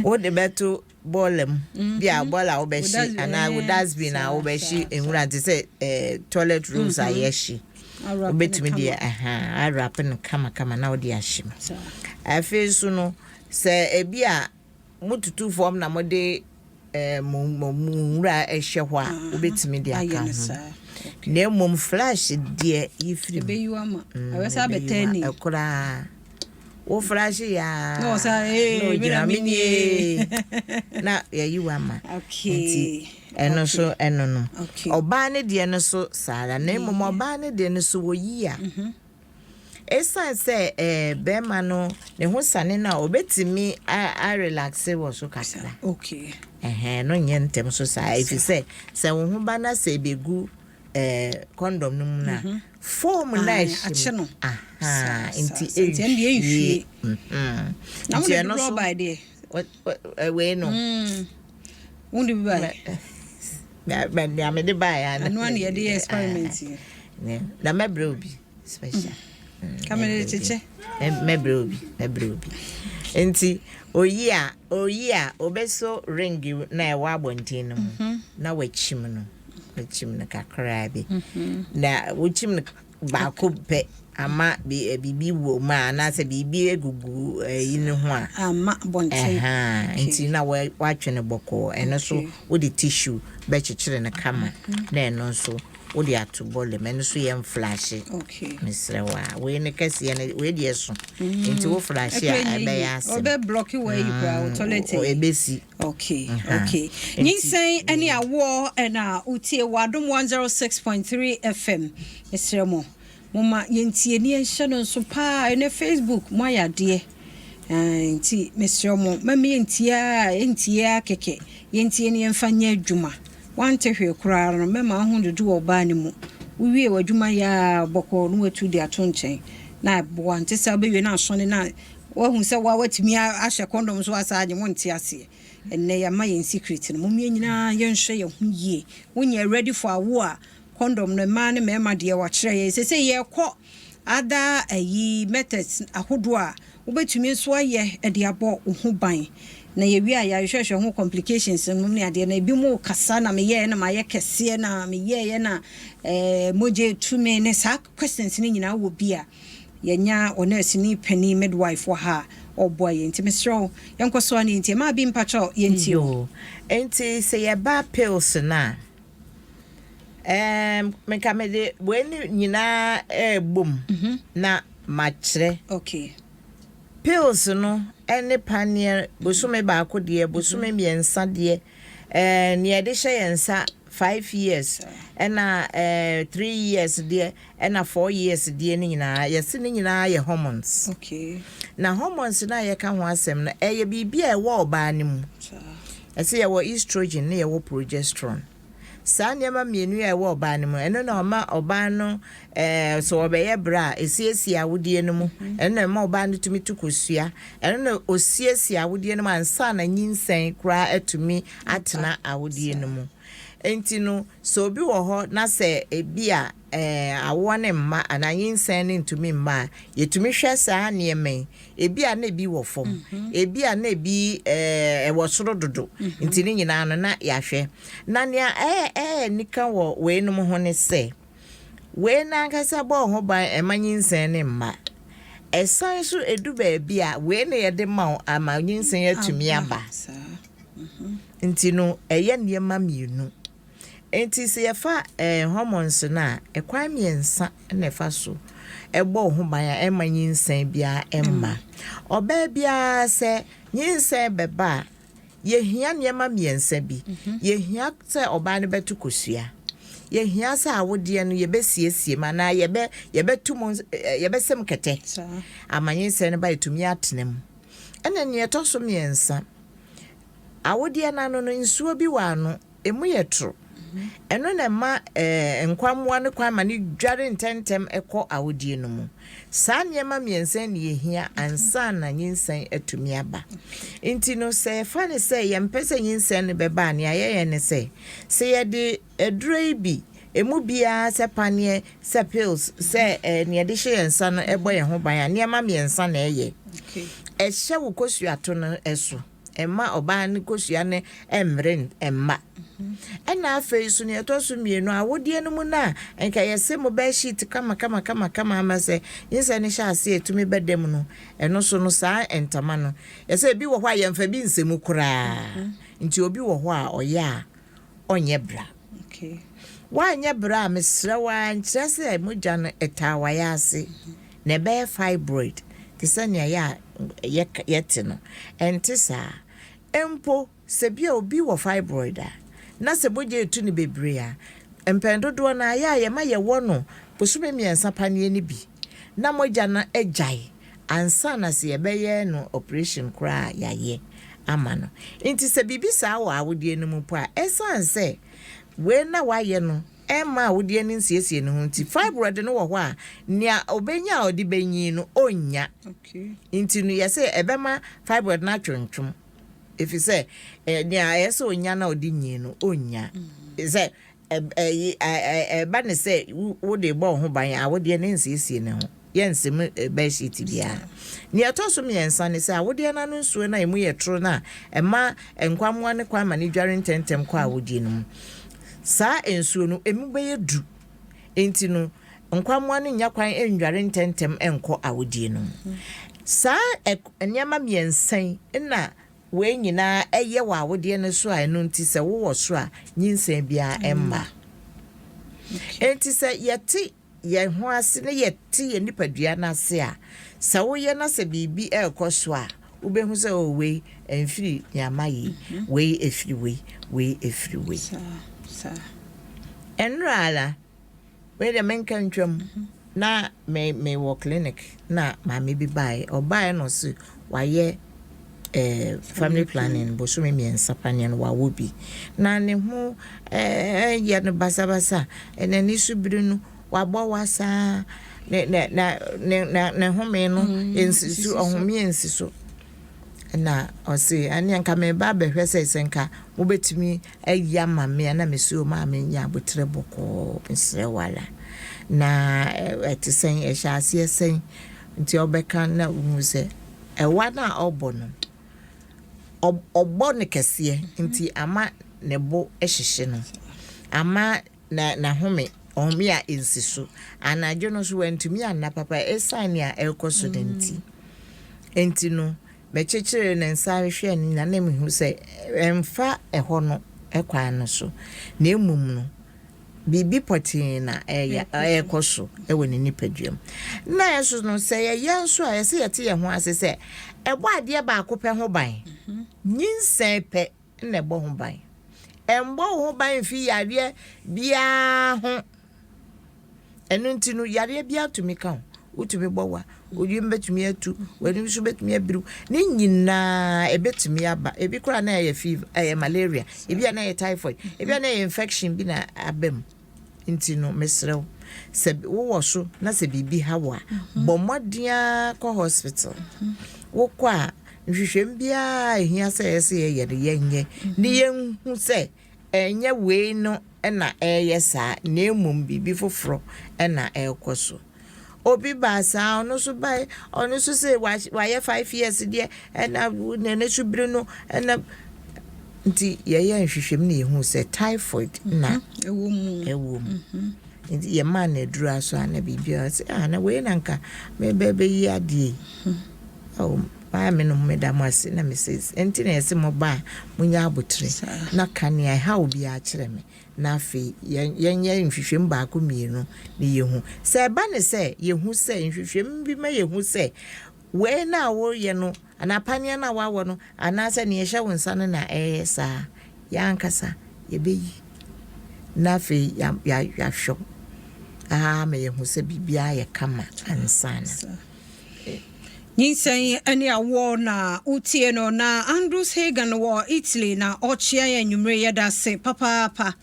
Wode bɛto bɔɔla mu, bi a bɔɔla a wobɛhye anaa wo dustbin a wobɛhye nwura te sɛ eh, toilet rolls a yɛhye. Wobɛtumi deɛ aha awrape no kamakama na wode ahye mu. Afei nso no sɛ ebi a motutu fam na mode mo mo nwura hyɛ hɔ a, wobɛtumi de aka ho. Na mmom flash deɛ yi firi mu. Ɛbɛyi wo ama. Ɛbɛsa abɛtɛ ni. Koraa. Wo flash yɛ a. Na ɔsa ee. Na ogyina me nie. Na yɛyi wo ama. Nti ɛno so ɛno no. Ɔbaa ne deɛ no so saa ara. Na mmom ɔbaa ne deɛ no so wɔyi a. Esiane sɛ barima no ne ho sane no a, obetumi arelakse wɔ so kakra. Okay. Ɛhɛn, no nyɛ ntɛm so saa, efisɛ sɛ wo ho ba na sɛ ebegu kɔndɔm no mu no a, mhm. foam no a ɛhyɛ mu. Aha, nti ɛnhwie. Mhm. Na mo de dodoɔ bae deɛ? Wei no. Mm. Wo de bi bae? Nea mede bae a. Ɛno a na yɛde yɛ experiment yi. Na mɛbrɛ obi special. Ka mede kyekyɛ. Mɛbrɛ obi, mɛbrɛ obi. Nti oyi a oyi a obeso ring na ɛwɔ abɔnten no mu mhm. na wakyim no wakyim no kakraa bi mhm. na wokyim no baako pɛ ama biribi wɔ mu a anaasɛ biribi agugu ayi no ho a. Ama abɔnten. Ɛhaa, nti na woatwe no bɔkɔɔ. Ɛno nso wode tissue bɛkyekyere no kama na ɛno nso wode ato bɔɔla mu. Ɛno nso yɛ mflashe. Mesrɛ wo a, wei no kɛseɛ no, wei deɛ so. Nti wo flashe a ɛbɛyɛ asɛm. Ɔbɛ blɔki wɔ ayi koraa, wo toilet ayi. Ɛbɛsi. Okay, okay. Nyinsɛn ne awoɔ na wotie wɔ Adom 106.3 FM. Mesrɛ mo, momma yɛntie ne yɛnhyɛ no nso paa. Ɛnɛ Facebook, moayɛ adeɛ. Nti mesrɛ mo, mama yɛntie a, yɛntie a kɛkɛ. Yɛntie ne yɛmfa nyɛ adwuma. Wante hwee koraa no, mɛma wo ho dwodwo wɔ ɔbaa no mu. Wowie w'adwuma yɛ a, bɔkɔɔ na watu de ato nkyɛn. Na ɛboa. Nte sɛ wobɛwie na asɔne na Woahu sɛ woa woatumi ahyɛ kɔndɔm so asaa agye wonte aseɛ. Ɛnnɛ yɛama yɛn secret no. Mom yɛn nyinaa yɛnhwɛ yɛn ho yie. Wonyɛ ready for awo a, kɔndɔm no mmaa ne mmarima deɛ wakyerɛ yɛn. Seesei yɛrekɔ other ayi methods ahodoɔ a wobɛtumi nso ayɛ de abɔ wo ho ban. Na yɛwie a yɛahwehwɛhwɛ ho complications nom ne adeɛ. Na ebinom rekasa na meyɛeɛ na mayɛ kɛseɛ na meyɛeɛ na eh, mogya etu me ne saa questions no nyinaa wɔ bi a Yɛanya ɔnɛɛseni panin, midwife, wɔ ha a ɔreboa yɛn nti mesrɛ wo yɛnkɔ so ara na yɛntie. Maa bi mpakyɛw yɛntie o. Yoo, nti sɛ yɛba pills no a, ɛɛm nka mede wei ne nyinaa ɛɛbom na makyerɛ. Okay. Pills no ɛne paneɛ bosome baako deɛ, bosome mmiɛnsa deɛ, ɛɛ nea yɛde hyɛ yɛn nsa 5 years ɛna 3 years deɛ ɛna 4 years deɛ no nyinaa, yɛse ne nyinaa yɛ hormones. Na hormones no a yɛka ho asɛm no, ɛyɛ biribi a ɛwɔ ɔbaa no mu. Ɛsɛ yɛwɔ estrogen ne yɛwɔ progesterone. Saa nneɛma mmienu a ɛwɔ ɔbaa no mu, ɛno na ɔma ɔbaa no sɛ ɔbɛyɛ berɛ a ɛsiesie awodeɛ no mu. Ɛno na ɛma ɔbaa no tumi to kosua. Ɛno na ɔsiesie awodeɛ no mu ansa na nyinsɛn koraa atumi atena awodeɛ no mu. Nti no sɛ obi wɔ hɔ na sɛ ebi a awoɔ ne mma anaa nyinsɛn no ntumi mma a, yɛtumi hwɛ saa nneɛma yi. Ebi a na ebi wɔ fam, ebi a na ebi ɛwɔ soro dodo. Nti ne nyinaa no na yɛahwɛ. Na nea ɛyɛ nika wɔ weinom ho ne sɛ wei n'ankasa bɔɔ ho ban ɛma nyinsɛn ne mma. Ɛsan so edu baabi a wei na yɛde ma wo ama nyinsɛn atumi aba. Nti no ɛyɛ nneɛma mmienu. Nti sɛ yɛfa hormones no a, ɛkwan mmiɛnsa na ɛfa so ɛbɔ wo ho ban a ɛma nyinsɛn biara ɛmma. Ɔbaa biara sɛ nyinsɛn bɛba a, yɛhia nneɛma mmiɛnsa bi. Yɛhia sɛ ɔbaa no bɛto kosua. Yɛhia sɛ awodeɛ no yɛbɛsiesie mu anaa yɛbɛ yɛbɛto mu yɛbɛsɛ mu kɛtɛ ama nyinsɛn no ba yɛtumi atena mu. Ɛna nea ɛtɔ so mmiɛnsa, awodeɛ no ano no nsuo bi wɔ ano, emu yɛ toro. Ɛno na ɛma nkwammoa no kwan ma no dware ntɛmntɛm kɔ awodeɛ no mu. Saa nneɛma mmiɛnsa yi na yɛhia ansa na nyinsɛn atumi aba. Nti no sɛ yɛfa no sɛ yɛmpɛ sɛ nyinsɛn no bɛba a, nea yɛyɛ ne sɛ, sɛ yɛde aduro yi bi, emu biara sɛ paneɛ, sɛ pills, sɛ nea yɛde hyɛ yɛn nsa no bɔ yɛn ho ban a, nneɛma mmiɛnsa na ɛyɛ. Ɛhyɛ wo kosuato no so. Ɛmma ɔbaa no kosua no mmere mma. Ɛna afei nso nea ɛtɔ so mmienu, awodeɛ no mu no a nka yɛse mo bed sheet kama kama kama kama ama sɛ nyinsɛn no hyɛ ase a ɛtumi bɛda mu no, ɛno so no saa ntama no, yɛsɛ ebi wɔ hɔ a yɛmfa bi nsɛ mu koraa. Nti obi wɔ hɔ a ɔyɛ a ɔnyɛ bra. Woanyɛ bra a, mesrɛ wo ara, nkyerɛ sɛ mogya no ɛtaa wayɛ ase na ɛbɛyɛ fibroid te sɛ nea yɛ a yɛte no. Ɛnte saa. Mpo sɛ bi a obi wɔ fibroid a, na sɛ mogya etu no bebree a, mpɛn dodoɔ no ayɛ a yɛma yɛwɔ no bosome 3 paneɛ no bi na mogya no agyae ansa na sɛ yɛbɛyɛ no operation koraa yɛayɛ ama no. Nti sɛ biribi saa wɔ awodeɛ no mu po a, ɛsiane sɛ wei na wayɛ no ɛmma awodeɛ no nsiesie ne ho nti, fibroid no wɔ hɔ a, nea ɔbɛnya a ɔde bɛnyin no, ɔnnya. Nti no yɛsɛ ɛbɛma fibroid no atwontwom. Ɛfiri sɛ nea ɛyɛ sɛ ɔnya na ɔde nyin no, ɔnnya. Sɛ ɛba ne sɛ wode bɔ wo ho ban a, awodeɛ no nsiesie ne ho. Yɛnsɛm bedsheet biara. Nea ɛtɔ so mmiɛnsa ne sɛ awodeɛ no ano nsuo no a emu yɛ toro no a ɛma nkwammoa no kwan ma no dware ntɛmntɛm kɔ awodeɛ no mu. Saa nsuo no emu bɛyɛ du. Nti no nkwammoa no nnya kwan nnware ntɛmntɛm nkɔ awodeɛ no mu. Saa nneɛma mmiɛnsa yi na wei nyinaa ɛyɛ wɔ awodeɛ no so a ɛno nti sɛ wowɔ so a nyinsɛn biara ɛmma. Nti sɛ yɛte yɛn ho ase na yɛte yɛn nipadua no ase a, sɛ woyɛ na sɛ biribi ɛrekɔ so a, wobɛhu sɛ oh wei ɛmfiri nneɛma yi, wei ɛfiri wei, wei ɛfiri wei. Ɛnora ara, wei deɛ menka ntwam, na me mewɔ clinic na maame bi baeɛ. Ɔbaeɛ na ɔse wayɛ family planning bosome 3 paneɛ no wawo bi. Na ne ho yɛ no basabasa, n'ani so biri no, wabɔ wa saa, ne ne ne ne ne home no nsi so, ɔhome nsi so. Na ɔse ɛneɛ nka meba abɛhwɛ sɛ nka mobɛtumi ayi ama me a, na mese o maame nya abotrɛ bɔkɔɔ, mesrɛ wo ara. Na ɛte sɛn, ɛhyɛ aseɛ sɛn, nti ɔbɛka na wohu sɛ ɛwa no a ɔbɔ no, ɔbɔ no kɛseɛ nti ama ne bo hyehye no, ama n'ahome, ɔhome a ɛnsi so. Anadwo no nso wantumi anna papa ɛsiane nea ɛrekɔ so no nti. Nti no, mɛkyekyere ne nsa hwehwɛ no nyinaa na mehu sɛ ɛmfa ɛhɔ no ɛkwan no so. Na mmom no, biribi pɔtee na ɛrekɔ so ɛwɔ ne nipadua mu. Na ɛso no, sɛ yɛyɛ nso a, yɛsɛ yɛte yɛn ho ase sɛ ɛbɔ adeɛ baako pɛ ho ban. Nyinsɛn pɛ na ɛbɔ ho ban. Ɛmbɔ wo ho ban mfi yareɛ biara ho. Ɛno nti no, yareɛ biara tumi ka wo. Wotumi bɔ wa, wo yam bɛtumi atu, w'ani nso bɛtumi abiriw. Ne nyinaa ɛbɛtumi aba. Ebi koraa na ɛyɛ fever, ɛyɛ malaria, ebi a na ɛyɛ typhoid, ebi a na ɛyɛ infection bi na aba mu. Nti no, mesrɛ wo, sɛ wowɔ so na sɛ biribi ha wo a, bɔ mmɔden ara kɔ hospital. Wokɔ a, nhwehwɛmu biara a ɛhia sɛ ɛyɛ sɛ yɛyɛ no, yɛnyɛ. Ne yɛnhu sɛ ɛnyɛ wei no na ɛyɛ saa, na mmom biribi foforɔ na ɛrekɔ so. Obi baa saa, ɔno nso bae, ɔno nso sɛ wayɛ 5 years deɛ, ɛna n'ani so biri no, ɛna nti yɛyɛ nhwehwɛmu na yɛhu sɛ typhoid na ɛwɔ mu. Ɛwɔ mu. Nti yɛmaa no aduru aso a na biribiara sɛ, ah, na wei na nka mebɛ bɛyi adeɛ yi. Oh, maame no meda mo ase na mese nti na yɛse mo ba a monya abotrɛ na ka nea ɛha obiara kyerɛ me. Na afei yɛnyɛ nhwehwɛmu baako mmienu na yɛhu. Sɛ ɛba ne sɛ yɛhu sɛ nhwehwɛmu bi ma yɛhu sɛ wei na woreyɛ no anaa paneɛ no a woawɔ no anaasɛ nea ɛhyɛ wo nsa no na ɛyɛ saa, yɛn ankasa yɛbɛyi. Na afei yɛahwɛ wo aa ma yɛahu sɛ biribiara yɛ kama ansa na. Nyinsɛn ne awoɔ na wotie no. Na Andrews Hagan wɔ Italy na ɔkyea yɛn anwummere yi. Yɛda ase papaapa.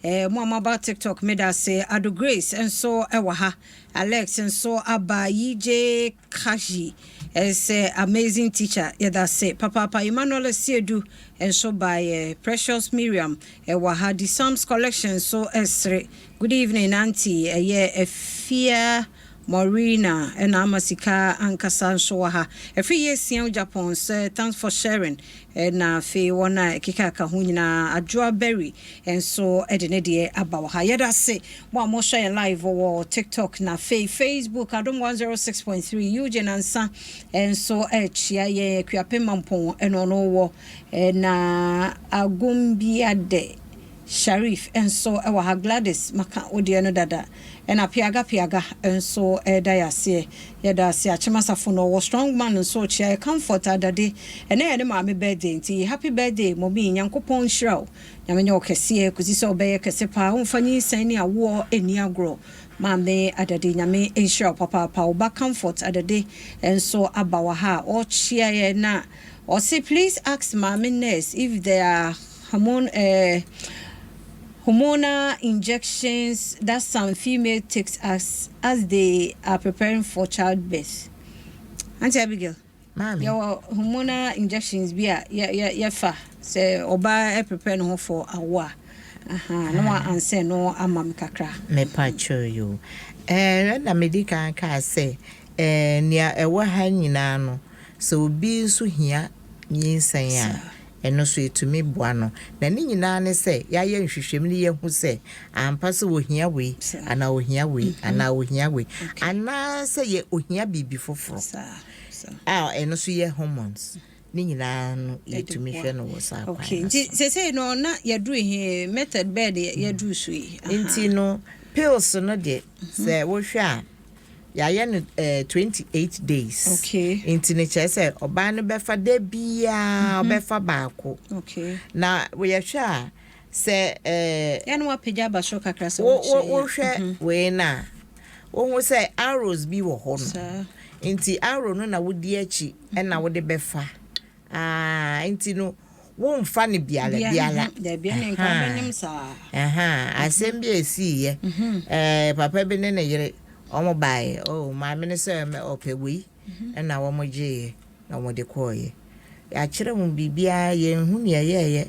Eh, mo a moaba TikTok meda ase. Ado Grace nso wɔ ha. Alex nso aba. Yije Kaji sɛ amazing teacher. Yɛda ase papaapa. Emmanuel Asiedu nso baeɛ. Precious Miriam wɔ ha. Disams Collection nso resere. Good evening auntie. Ɛyɛ Afia Maurina ɛna ama sika ankasa nso wɔ ha. Ɛfiri yɛ Siaw Japan sɛ thanks for sharing. Ɛna afei wɔn a ɛkekaka ho nyinaa Adwoa Berry nso de ne deɛ aba wɔ ha. Yɛda ase mo a mohwɛ yɛn live wɔ TikTok na afei Facebook Adom 106.3. Eugene Ansa nso rekyea yɛn. Akuapem Mampong ɛna ɔno wɔ. Na Agumbiade Sharif nso wɔ ha. Gladys maka wo deɛ no dada. Ɛna Piaga Piaga nso da yɛ aseɛ. Yɛda ase. Akyem Asafo no ɔwɔ Strong Man nso rekyea yɛ. Comfort Adade ɛnɛ yɛ ne maame birthday nti happy birthday mommy Nyankopɔn nhyira wo. Nyame nyɛ wo kɛseɛ kɔsi sɛ wobɛyɛ kɛse paa. Womfa nyinsɛn ne awoɔ nni agorɔ. Maame Adade Nyame nhyira wo papaapa. Wo ba Comfort Adade nso aba wɔ ha a ɔrekyea yɛ na ɔse please ask maame nurse if there are hormone eh, hormonal injections that some female takes as they are preparing for childbirth. Auntie Abigail, Maame. yɛwɔ hormonal injections bi a yɛfa sɛ ɔbaa prepare ne ho for awo a, aha, na wa answer no ama me kakra. Mepa kyɛw yo. Ɛna medi kan kaa sɛ nea ɛwɔ ha nyinaa no, sɛ obi nso hia nyinsɛn a, ɛno nso ɛtumi boa no. Na ne nyinaa ne sɛ yɛayɛ nhwehwɛmu ne yɛhu sɛ ampa sɛ ohia wei anaa ohia wei anaa ohia wei anaa sɛ yɛ ohia biribi foforɔ a ɛno nso yɛ hormones ne nyinaa no, yɛtumi hwɛ no wɔ saa kwan no nti so. Seesei no na yɛduru he method bɛɛ de yɛduru so yi? Aha. Nti no pills no deɛ, sɛ wohwɛ a, yɛayɛ no 28 days. Nti no kyerɛ sɛ ɔbaa no bɛfa da biaa ɔbɛfa baako. Na yɛhwɛ a, sɛ yɛne wapagya aba soro kakra sɛ wo wokyerɛ yɛn. Wohwɛ wei no a, wohu sɛ arrows bi wɔ hɔ no. Nti arrow no na wodi akyi ɛna wode bɛfa. Ah, nti no womfa no biala biala. Dabi, ɛne nka wobɛnyem saa. Ɛha asɛm bi a esiiɛ, papa bi ne ne yere ɔmo baeɛ. Oh, maame no sɛ ɔpɛ wei, ɛna wɔn gyeeɛ na wɔn de kɔɔeɛ. Yɛakyerɛ mu biribiara, yɛnhu nea ɛyɛɛyɛ.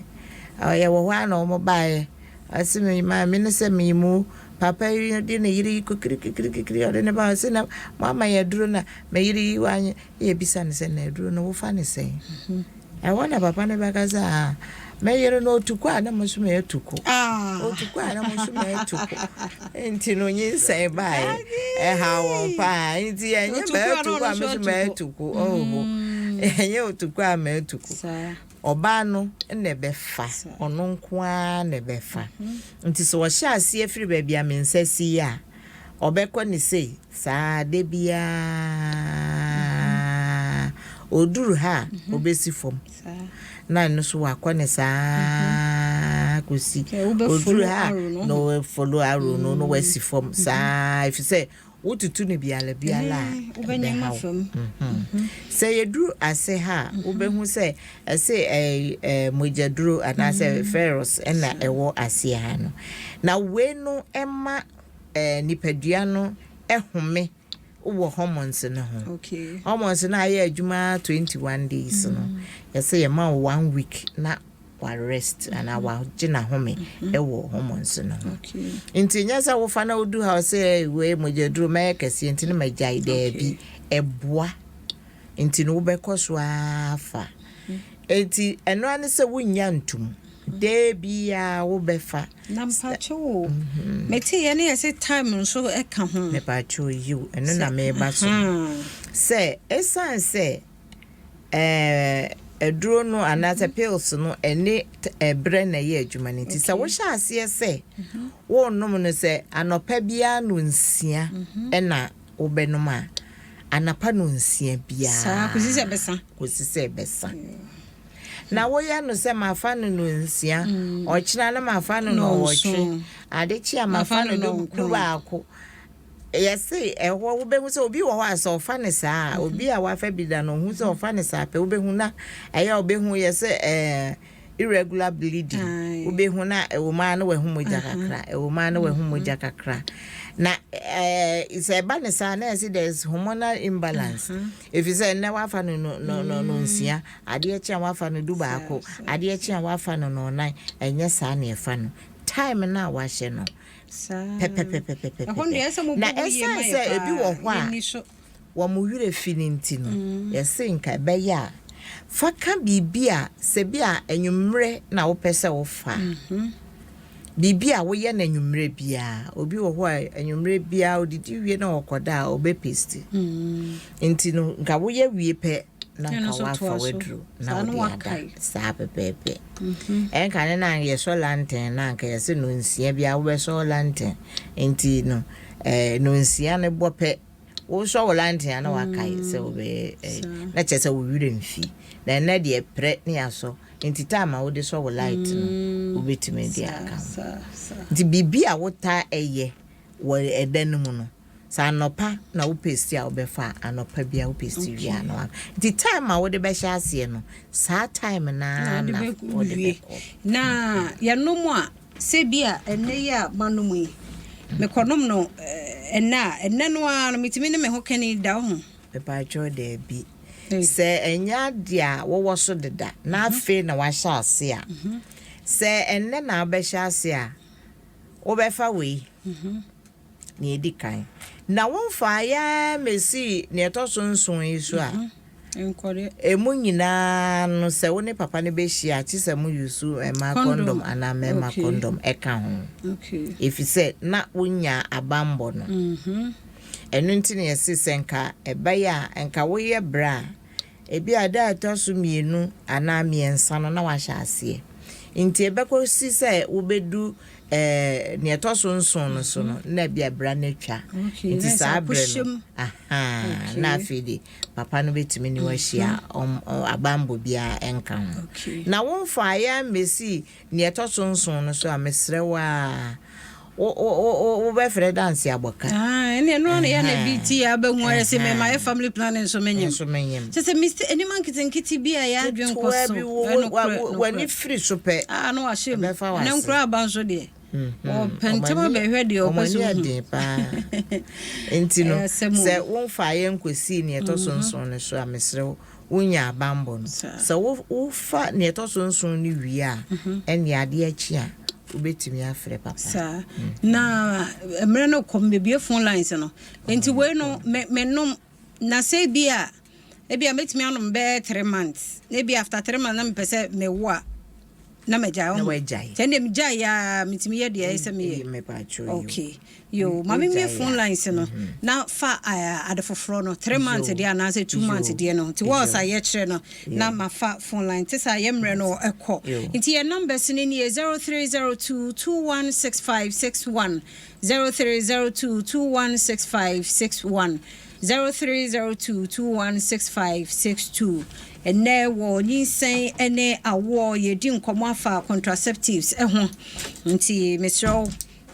Yɛwɔ hɔ a na wɔn baeɛ, ɔsi mi maame no sɛ mi mu papa yi de ne yere yi kikirikikirikiri, ɔde ne ba, ɔsi na mo ama yɛ aduro na me yere yi wanyɛ. Yɛbisa no sɛ, na aduro no wofa ne sɛn? Ɛhɔ na papa no bɛka sɛ, ah, me yere no otu kɔ a, na mo nso ma yɛtu kɔ. Otu kɔ a, na mo nso ma yɛtu kɔ. Nti no nyinsɛn baeɛ ɛha wɔn paa. Nti ɛnyɛ Otu kɔ a, na ma yɛtu kɔ a, ɔno me nso nso ma atu kɔ. yɛtu kɔ. Ɔho ɛnyɛ otu kɔ a ma yɛtu kɔ. Ɔbaa no na ɛbɛfa, ɔno nko ara na ɛbɛfa. Nti sɛ ɔhyɛ aseɛ firi baabi a me nsa si yi a, ɔbɛkɔ ne sei saa de biara, ɔduru ha a, ɔbɛsi fam na ɛno nso wakɔ ne saa kɔsi Kɛ wobɛfollow ɔduru ha arrow no. na wɔfollow arrow no na wasi fam saa, ɛfiri sɛ wotutu no biala biala a, Wobɛnyem ɛbɛha wo. afa mu. Sɛ yɛduru ase ha a, wobɛhu sɛ ɛsɛ mogyaduro anaasɛ ferrous ɛna ɛwɔ aseɛ ha no. Na wei no ɛma nipadua no ɛhome wɔ hormones no ho. Hormones no ayɛ adwuma 21 days no, yɛsɛ yɛma wo one week na wa rest anaa wagye n'ahome ɛwɔ hormones no ho. Nti nyɛ sɛ wofa na wodu ha sɛ wei mogyaduro mɛyɛ kɛseɛ nti ne magyae. Daabi, ɛboa. Nti no wobɛkɔ so afa. Nti ɛno ara ne sɛ wonnya ntom daa biaa wobɛfa. Na mpakyɛ o, meteeɛ ne yɛsɛ time nso ɛka ho. Mepakyɛw, yiw, ɛno na meba so no. Sɛ ɛsiane sɛ aduro no anaasɛ pills no ɛne ɛberɛ na ɛyɛ adwuma no, nti sɛ wohyɛ aseɛ sɛ wonnom no sɛ anɔpa biara no 6 ɛna wobɛnom a, anapa no 6 saa biara kɔsi sɛ bɛsa. Kɔsi sɛ ɛbɛsa. Na woyɛ no sɛ mafa no nonsia, ɔkyena no mafa no nɔnwɔtwe, ade kye a mafa no dubaako. Yɛse ɛhɔ wobɛhu sɛ obi wɔ hɔ a sɛ ɔfa no saa a, obi a wafa bi da no ɔhu sɛ ɔfa no saa pɛ wobɛhu na ɛyɛ a ɔbɛhu yɛse ɛɛ irregular bleeding wobɛhu na ɛwɔ mu ara na wahu mogya kakra ɛwɔ mu ara na wahu mogya kakra na ɛɛ sɛ ɛba no saa na yɛse there is hormonal imbalance ɛfiri sɛ nnɛ wafa no no no no nonsia adeɛ kye a wafa no dubaako adeɛ kye a wafa no nɔnan ɛnyɛ saa na ɛfa no time no a wahyɛ no pɛpɛpɛpɛpɛpɛ. Na ɛsiane sɛ ebi wɔ hɔ a wɔn werɛ fi no nti no, yɛse nka ɛbɛyɛ a fa ka biribi a sɛ bi a anwummerɛ na wopɛ sɛ wofa a, biribi a woyɛ no anwummerɛ biara. Obi wɔ hɔ a anwummerɛ biara ɔdidi wie na ɔkɔda a ɔbɛpesti. Nti no nka woyɛ wie pɛ na nka woafa w'aduro na wode ada saa pɛpɛɛpɛ. Ɛnka ne na yɛsɔ lantern na anka yɛse nonsia biara wobɛsɔ lantern nti no eh, nonsia no bɔ pɛ wosɔ wo lantern a na wakae sɛ wobɛyɛ eh, na kyerɛ sɛ wo werɛ mfi. Na ɛnɛ deɛ prɛ ne yɛasɔ nti time a wode sɔ wo light no wobɛtumi de aka ho. Nti biribi a wotaa ɛyɛ Wɔ ɛda no mu no, sɛ anɔpa na wo paste a wobɛfa a, anɔpa biara wo paste wie a na wa. Nti time a wode bɛhyɛ aseɛ no, saa time no ara na wode bɛkɔ. Na yɛnom a, sɛ bi a ɛnnɛ yi a manom yi, mekɔnom no ɛnnɛ a, ɛnnɛ no ara no metumi ne me ho kani da wo ho? Mepakyɛw daabi. Sɛ ɛnyɛ ade a wowɔ so deda na afei na wahyɛ ase a, sɛ ɛnnɛ na wobɛhyɛ ase a, Wobɛfa wei, nea edi kan. Na womfaeɛ ara mmɛsii nea ɛtɔ so nson yi so a, emu nyinaa no sɛ wo ne papa no bɛhyia a, kye sɛ mo use mmaa kɔndɔm anaa mmarima kɔndɔm ɛka ho. Efisɛ na wonyaa abanbɔ no. Ɛno nti na yɛse sɛ nka ɛbɛyɛ a, nka woyɛ bra a, Ebia da a ɛtɔ so mmienu anaa mmiɛnsa no na woahyɛ aseɛ. Nti ɛbɛkɔsi sɛ wobɛdu eh, nea ɛtɔ so nson no so no, na ebia bra no atwa. Nti saa berɛ no, ahaa, na afei de papa no bɛtumi ne wo ahyia, abanbɔ biara nka ho. Na womfaeɛ ammɛsi Nea ɛtɔ so nson no so a, mesrɛ wo ara, wo, wo, wo, wobɛfrɛ danse abɔ ka. Ah, ɛne ɛno na yɛ na bi ti yɛ abɛhu ayɛ sɛ mɛma yɛ family planning nso menyem. Nso menyem. Kyɛ sɛ mistake nneɛma nketenkete bi a yɛ adwene nkɔ so. Ketewa bi wo, w'ani firi so pɛ. Ah, na wahyɛ mu. Ɛbɛfa w'ase. Ɛnɛ nkura aba nso deɛ. Wɔpɛ ntɛm abɛhwɛ deɛ ɔpɛ sɛ ohu. Wɔn ani ɛden paa. Nti no, sɛ womfa yɛ nkɔsii nea ɛtɔ so nson no so a, mesrɛ wo, wonya abanbɔ no. Sɛ wofa nea ɛtɔ so nson no wie a, ɛnneɛ adeɛ kye a, wobɛtumi afrɛ papa. Saa. Na mmerɛ no kɔ, mebue phone lines no. Nti wei no, menom, na sɛ ebi a, ebi a mɛtumi anom bɛyɛ 3 months. Na ebi after 3 months na mepɛ sɛ mewo a, na magyae. Na wagyae. Kyɛ ɛndeɛ megyae a, metumi yɛ deɛ ɛyɛ sɛ meyɛ. Okay. Yoo, ma memmue phone lines no na fa ade foforɔ no, 3 months deɛ anaasɛ 2 months deɛ no. Nti wɔɔs a yɛkyerɛ no na mafa phone line. Te saa yɛ mmerɛ no ɛkɔ. Nti yɛn numbers no nie, 0302 216561, 0302 216561, 0302 216562. Ɛnnɛ wɔ nyinsɛn ne awoɔ yɛredi nkɔmmɔ afa contraceptives ho. Nti mesrɛ wo,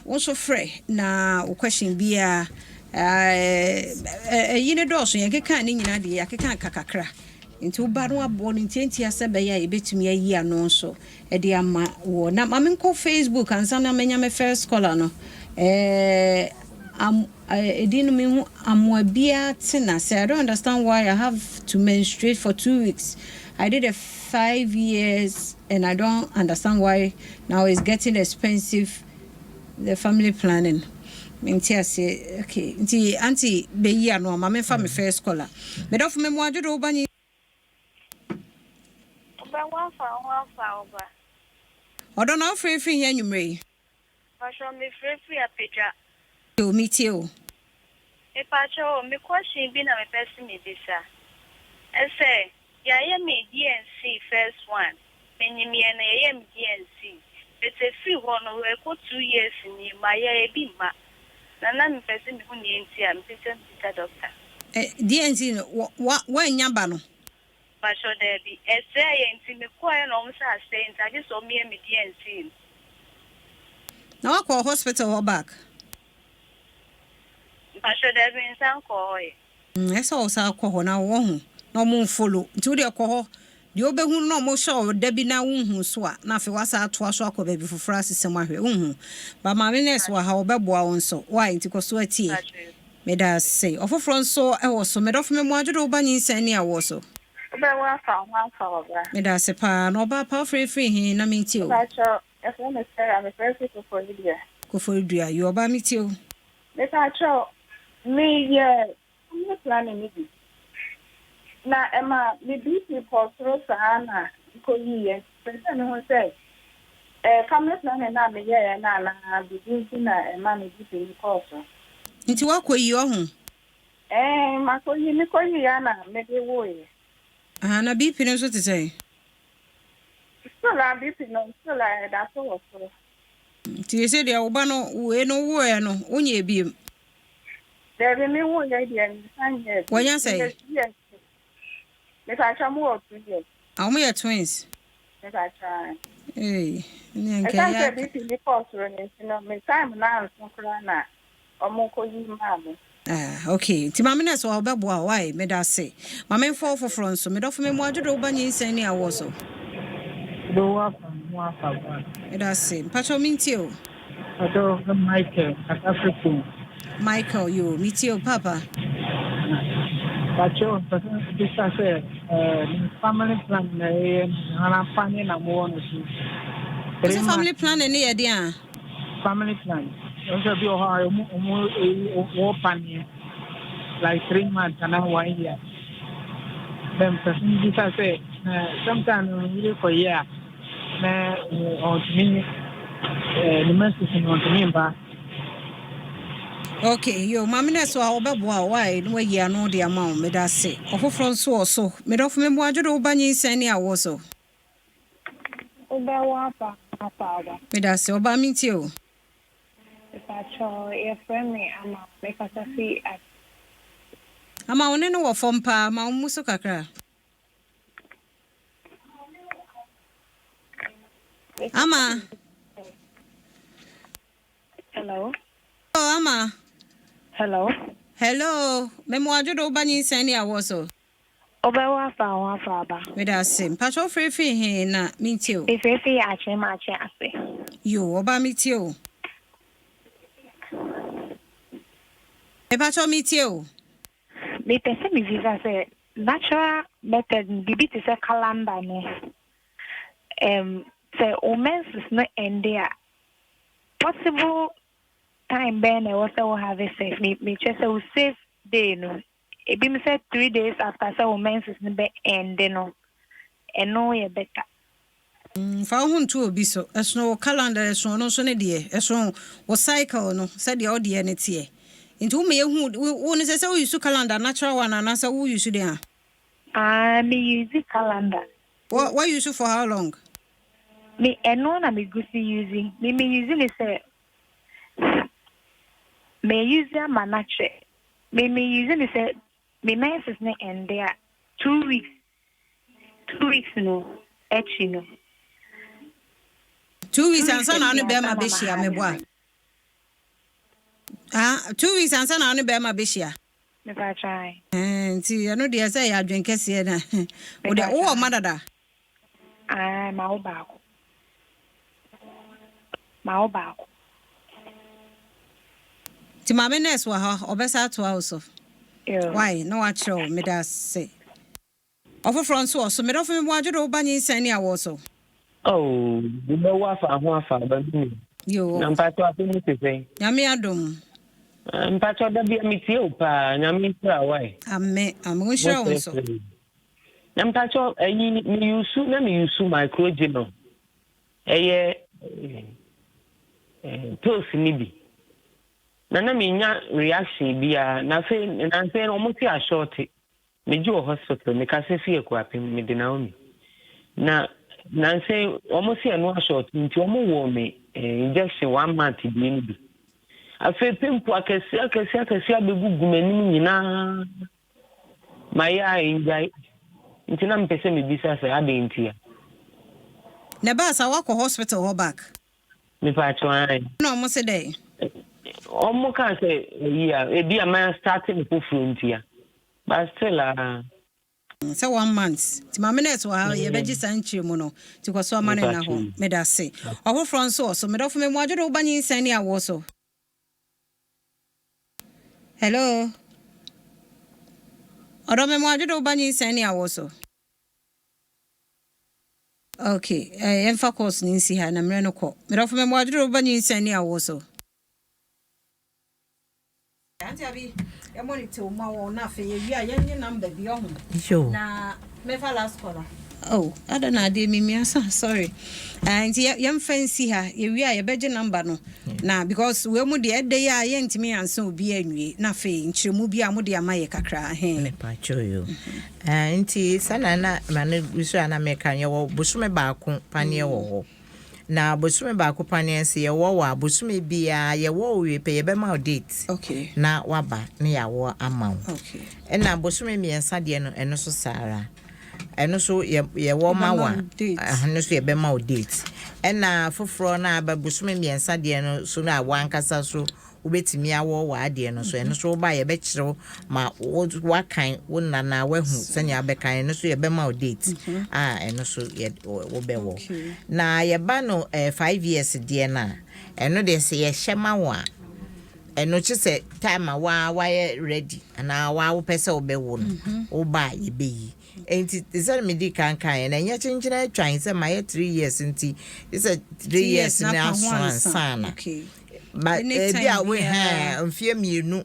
Wo nso frɛ na wo question biaa ɛyi no dɔɔso yɛn kekaa ne nyinaa deɛ yɛakeka aka kakra nti woba no aboɔ no ntiantia sɛ bɛyɛ a yɛbɛtumi ayi ano nso de ama wɔ na ma menkɔ Facebook ansa na manya me first caller no ɛɛ am ɛdin no mehu amoa biara tena sɛ I don't understand why I have to menstruate for 2 weeks. I did a 5 years and I don't understand why now it's getting expensive, the family planning. Mente aseɛ. Okay, nti auntie bɛyi ano ama memfa me first caller. Medɔfo me mmoa dwodo woba nyi. Wobɛwo afa wo ho afa wo ba. Ɔdɔ na wofrɛ firi he anwummerɛ yi? Mpakyɛw mefrɛ firi Apedwa. Yoo metie o. Mepakyɛw o me question bi na mepɛ se mebisa. Ɛsɛ yɛayɛ me D&C first one menyimyɛ no yɛyɛɛ me D&C but efiri hɔ no ɛkɔ 2 years nie mayɛ ebi mma na na mepɛ se mehu nea nti a mepɛ sɛ mebisa doctor. D&C no woannya ba no? Mpakyɛw daabi. Ɛsɛeɛ nti mekɔeɛ na wɔn sɛ asɛe nti agye sɛ wɔn yɛ me D&C no. Na wakɔ hospital hɔ back? Mpakyɛw daabi mensan nkɔɔ hɔ yɛ. Ɛsɛ sɛ ɔsan kɔ hɔ na wɔhu na ɔmo nfolo nti wodeɛ kɔ hɔ deɛ wobɛhu no na ɔmo hyɛ wo da bi na wonhu so a na afei woasan atoa so akɔ baabi foforɔ asesa mu ahwɛ wonhu but maame nurse wɔ ha ɔbɛboa wo nso why nti kɔ so atie medaase ɔfoforɔ nso wɔ so medɔfo me mmoa dwodo woba nyinsɛn ne awoɔ so. Wobɛwo afa wo ho afa ɔbra. Medaase paa na ɔbaa pa wofrɛ firi he na mentie o. Mepakyɛw yɛfrɛ me Sarah mefrɛ fi Koforidua. Koforidua yoo ɔbaa metie o. Mepakyɛw meyɛ Family planning no bi, na ɛma me BP kɔɔ soro saa na mekɔyiiɛ. Nti mepɛ sɛ mehu sɛ ɛyɛ family planning no a meyɛeɛ no anaa biribi nti na ɛma me BP no kɔɔ soro. Nti woakɔyi ɔho? Ɛɛn, makɔyi. Mekɔyiiɛ a na mede woeɛ. Ahaa, na BP no nso te sɛn? Still a BP no still a ɛda so wɔ soro. Nti seesei deɛ wo ba no wei no wowoeɛ no wonyɛɛ biom? Dabi me wo yɛ deɛ me nsa nyɛɛ bio. Wanya sɛn? Meyɛ years. Mepakyɛ ɔmo wɔ 2 years. Ah ɔmo yɛ twins? Mepakyɛ ae. Eii ɛneɛ nka Ɛsan ɛyɛ sɛ aka. BP no kɔɔ soro no nti no me time no anso koraa na ɔmo kɔ yi maa me. Ah ok nti maame nurse wɔ ha ɔbɛboa wo wai medase. Ma menfa wo foforɔ nso. Medɔfo me mmoa dwodo wo ba nyinsɛn ne awoɔ so. Wode wo afa me ho afa bra. Medase. Mpakyɛw mentie o. Mpakyɛw me Michael kasa firi kurom. Michael yoo metie o paapa. Mpakyɛw mpɛ sɛ bisa sɛ eh, me family plan na ɛyɛ no ana pane na mowɔ no so. Wose family planning ne yɛ deɛn a? Family plan. Ɛmu sɛ bi wɔ hɔ a ɔmo ɔmo wɔ paneɛ like 3 months anaa one year. Then mpɛ sɛ mbisa sɛ na sometimes no yere kɔyɛ a na ɔntumi ne menses no ɔntumi mba. Ok yo maame nurse wɔ ha ɔbɛboa wo wai na wayi ano de ama wo medase ɔfoforɔ nso wɔ so medɔfo meboa dwodo wo ba nyinsɛn ne awoɔ so. Wobɛwo afa afa aba. Medase ɔbaa mentie o. Mepakyɛw yɛfrɛ me Ama mekasa fi Ak. Ama wo ne no wɔ fam paa ma wo mmu so kakra. Ama. Hello. Oh, Ama. Hello. Hello. Memo adwodo wo ba nyinsɛn ne awoɔ so. Wobɛwo afa wo ho afa aba. Meda ase. Mpakyɛ wo frɛ firi he na mentie o. Mefrɛ firi Akyem Akye ase. Yoo ɔbaa metie o. Mepakyɛw metie o. Mepɛ sɛ mebisa sɛ natural method no biribi te sɛ calendar no ɛm sɛ wo menses no ɛnde a possible time bɛn na ɛwɔ sɛ wo have sex me mekyerɛ sɛ wo safe day no ebinom sɛ 3 days after sɛ wo menses no bɛ ɛnde no ɛno yɛ better. Mfa wo ho nto obi so. Ɛsono wo calendar, ɛsono ɔno nso ne deɛ, ɛsono wo cycle no sɛdeɛ wo deɛ no teɛ. Nti woma yɛhu, wo no sɛ sɛ wo use calendar natural one anaasɛ wo use deɛn a? Ah, me use calendar. Wo use for how long? Me ɛno na me gu so use. Me use ne sɛ me use ama no akyɛ. Me use ne sɛ me menses no ɛnde a 2 weeks 2 weeks no akyi no. 2 weeks ansa na wo ne bɛrima bɛhyia meboa? Ah, 2 weeks ansa na wo ne bɛrima bɛhyia? Mepakyɛw. Ɛɛ, nti ɛno deɛ sɛ ɛyɛ adwen kɛseɛ na wode wowɔ mma dada? Ae, mawo baako. Mawo baako. Nti maame nurse wɔ ha ɔbɛsa atoa wo so. Wai na wakyerɛ wo meda ase. Ɔfoforɔ nso wɔ so medɔfo me boa dwodo wo ba nyinsɛn ne awoɔ so. Oh, wobɛwo afa ho afa aba me nua. Yoo. Na mpakyɛw afei mu te sɛn? Nyame adom. Mpakyɛw da bia metie wo paa Nyame nhyira wo ae. Ame ame wo nhyira wo nso. Na mpakyɛw ayi me use na me use microgynon ɛyɛ pills ni bi na na menya reaction biara na afei nansa yi no wɔn te ashorte Megye wɔ hospital, mekasa fi Akuapem, mede Naomi. Na nansa yi wɔn se ɛno ashort nti wɔn wɔɔ me eh, injection one month deɛ no bi. Afei pimple akɛseɛ akɛseɛ akɛseɛ abɛgugu m'anim nyinaa. Mayɛ a ɛngyae. Nti na mepɛ sɛ mebisa sɛ adɛn ntia. Na ɛbaa saa woakɔ hospital hɔ back? Mepaakyɛw ae. Ɛna ɔmo se dɛn? Ɔmo kaa sɛ ɛyi a ebi a ma start no foforɔ ntia but still aa. Sɛ one month nti maame nurse wɔ ha yɛbɛgye saa nkyerɛmu no nti kɔ so ama no nna hɔ medase. Ɔfoforɔ nso wɔ so medɔfo me mmoadwo de wo ba nyinsɛn ne awoɔ so. Hello ɔdɔ me mmoadwo de wo ba nyinsɛn ne awoɔ so. Ok eh, yɛmfa course no nsi ha na mmerɛ no kɔ. Medɔfo me mmoadwo de wo ba nyinsɛn ne awoɔ so. Auntie Abi, yɛmmɔ ne tew ma wɔn na afei yɛwie a yɛnye number bi ɔho. Yo. Na mɛfa last caller. Oh, ada na adeɛ mimia sa sorry. Uh, nti yɛmfa nsi ha yɛwie a yɛbɛgye number no na because wei mu deɛ ɛdɛ yi a yɛntumi ansa obi anwie na afei nkyerɛmu bi a mode ama yɛ kakra he. Mepakyɛw yo. Uh, nti sɛnea na ma no gu so a na meka no, yɛwɔ bosome baako paneɛ wɔ hɔ. Na bosome baako paneɛ sɛ yɛwɔ wɔ a bosome biara yɛwɔ wo wie pɛ yɛbɛma wo date na waba na yɛawɔ ama wo. Ɛna bosome mmiɛnsa deɛ no ɛno so saa ara. Ɛno so yɛ yɛwɔ ma wo a ɛno so yɛbɛma wo date. Ɛna foforɔ no aba bosome mmiɛnsa deɛ no so no a wankasa so wobɛtumi awɔ w'adeɛ no so ɛno so woba a yɛbɛkyerɛ wo ma woakan wo nna na woahu sɛnea wobɛkan ɛno so yɛbɛma wo date a ɛno so yɛ wobɛwɔ. Na yɛba no 5 years deɛ no a ɛno deɛ sɛ yɛhyɛ ma wo a ɛno kye sɛ time a waa wayɛ ready anaa waa wopɛ sɛ wobɛwo no woba a yɛbɛyi. Nti te sɛ medi kan kan no ɛnyɛ kyenkyene atwan sɛ mayɛ 3 years nti te sɛ 3 years no aso ansa na ba ebi a wo hɛn mfeɛ 2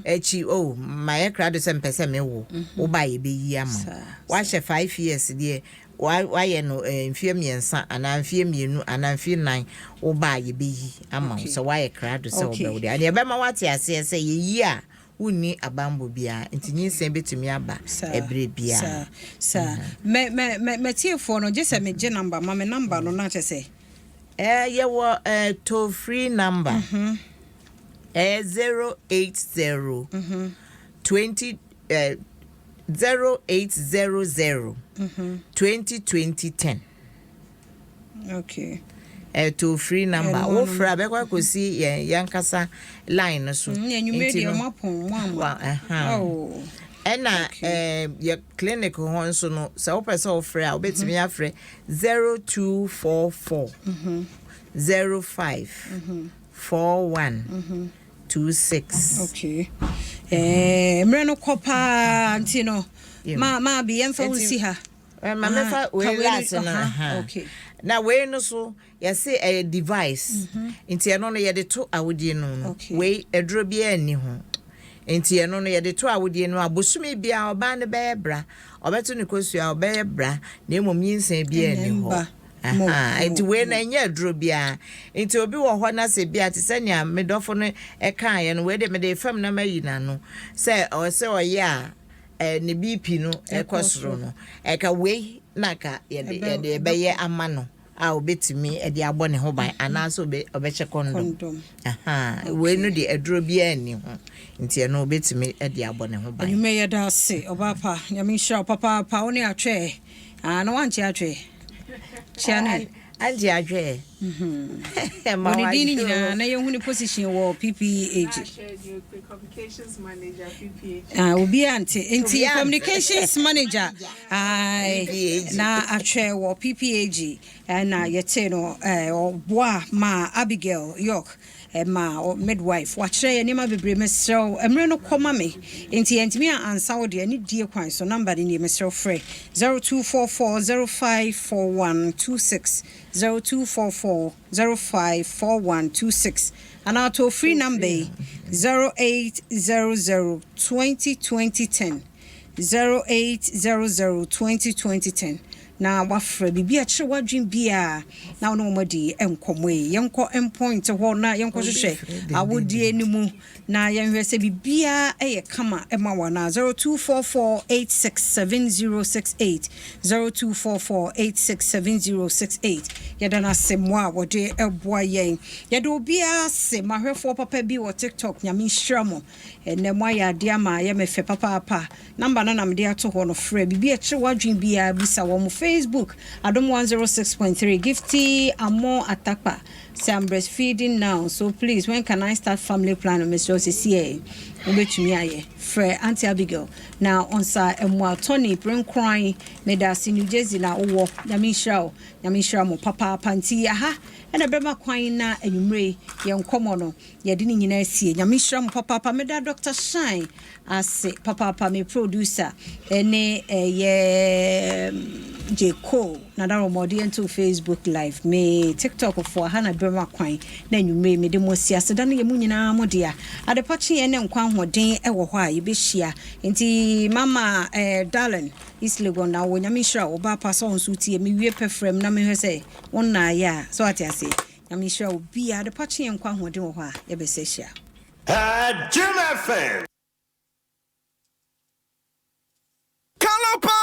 akyi o mayɛ krado sɛ mpɛ sɛ mewo woba a yɛbɛyi ama wo. Wahyɛ 5 years deɛ wayɛ no mfeɛ 3 anaa mfeɛ 2 anaa mfeɛ 4 woba a yɛbɛyi ama wo sɛ wayɛ krado sɛ wobɛwo deɛ adeɛ ɛbɛma wate aseɛ sɛ yɛyi a wonni abanbɔ biara nti nyinsɛn bɛtumi aba ɛberɛ biara. Saa mɛ mɛ mɛ mɛtiefoɔ no gye sɛ megye number ma me number no na kyɛ sɛ Yɛwɔ toll free number ɛyɛ 080 20 0800 20 20 10. Toll free number wofrɛ a bɛkɔ akɔsi yɛn yɛnkasa line no so. Nti no ɛna yɛ clinic hɔ nso no sɛ wopɛ sɛ wofrɛ a wobɛtumi afrɛ 0244 05 41 26. Okay, mmerɛ no kɔ paa nti no ma ma bi yɛmfa wo nsi ha. Ma mɛfa wei last no. Na wei no so yɛse ɛyɛ device nti ɛno no yɛde to awodie no. Wei aduro biara nni ho nti ɛno no yɛde to awodie no a bosome biara ɔbaa no bɛyɛ bra ɔbɛto ne kosua ɔbɛyɛ bra na mmom nyinsɛn biara nni hɔ. Nti wei no ɛnyɛ aduro biara nti obi wɔ hɔ na sɛ bia te sɛ nea medɔfo no ɛkaeɛ no wei de mede fam na mayi n'ano sɛ ɔsɛ ɔyɛ a ne BP no ɛkɔ soro no ɛka wei na ka yɛde yɛde ɛbɛyɛ ama no a obetumi de abɔ ne ho ban anaasɛ ɔbɛhyɛ condom. Wei no de aduro biara nni ho nti ɛno obetumi de abɔ ne ho ban. Anwummerɛ yɛda ase ɔbaa pa Nyame nhyira wo papaapa wo ne atwɛ na woankye atwɛ kyia ne. Auntie atwɛ. Wɔne din no nyinaa na yɛhu ne position wɔ PPAG. Ah, obi ante nti communications manager na atwɛ wɔ PPAG na yɛte no ɔboa ma Abigail York ma midwife wakyerɛ yɛ nneɛma bebree. Mesrɛ wo mmerɛ no kɔma me nti yɛntumi a ansa wo deɛ ne die kwan so number no nie. Mesrɛ wo frɛ 0244 054126, 0244 054126 anaa toll free number yi 0800 20 20 10, 0800 20 20 10. na wafrɛ biribi a ɛkyerɛ w'adwene biara na wo ne wɔn adi nkɔmmɔ yi. Yɛnkɔ Mpoint hɔ na yɛnkɔhwehwɛ awodie no mu na yɛnhwɛ sɛ biribiara yɛ kama ma wo anaa. 0244867068, 0244867068. Yɛda no ase mmoa a wɔde boa yɛn. Yɛda obiara ase, m'ahwɛfoɔ papa bi wɔ TikTok, Nyame nhyira mo. Ɛnnɛ moayɛ adeɛ ama ayɛ me fɛ papaapa. Number no na mede ato hɔ no, frɛ biribi a ɛkyere w'adwene biara bisa wɔn. Facebook, Adom 106.3, Gifty Amoh Atakpa sɛ I'm breastfeeding now so please when can I start family planning? Mesrɛ wo sesiɛ wobɛtumi ayɛ. Frɛ Auntie Abigail na ɔnsa mmoa. Tony Prenkoran medaase, New Jersey na wowɔ. Nyame nhyira wo. Nyame nhyira mo papaapa. Nti aha ɛna ɛbɛma kwan na anwummere yi yɛn nkɔmmɔ no yɛde ne nyinaa asie. Nyame nhyira mo papaapa. Meda Doctor Shine ase papaapa, me producer ɛne ɛyɛ J Cole na da wɔn ɔde yɛn to Facebook live, me TikTok fo. Aha na bɛma kwan na anwummere mede mo asi aseda no yɛ mu nyinaa mo dea. Adepa kyeɛ ne nkwa ahoɔden ɛwɔ hɔ a yɛbɛhyia. Nti mama darling East Legon na wɔ, Nyame nhyira wo ba pa sɛ wo nso tie mewie pɛ frɛ m na mehwɛ sɛ wo nnaayɛ a sɛ wate aseɛ. Nyame nhyira wo bia. Adepa kyeɛ, nkwa ahoɔden wɔ hɔ a yɛbɛsɛ hyia. Jim FM. Calopa!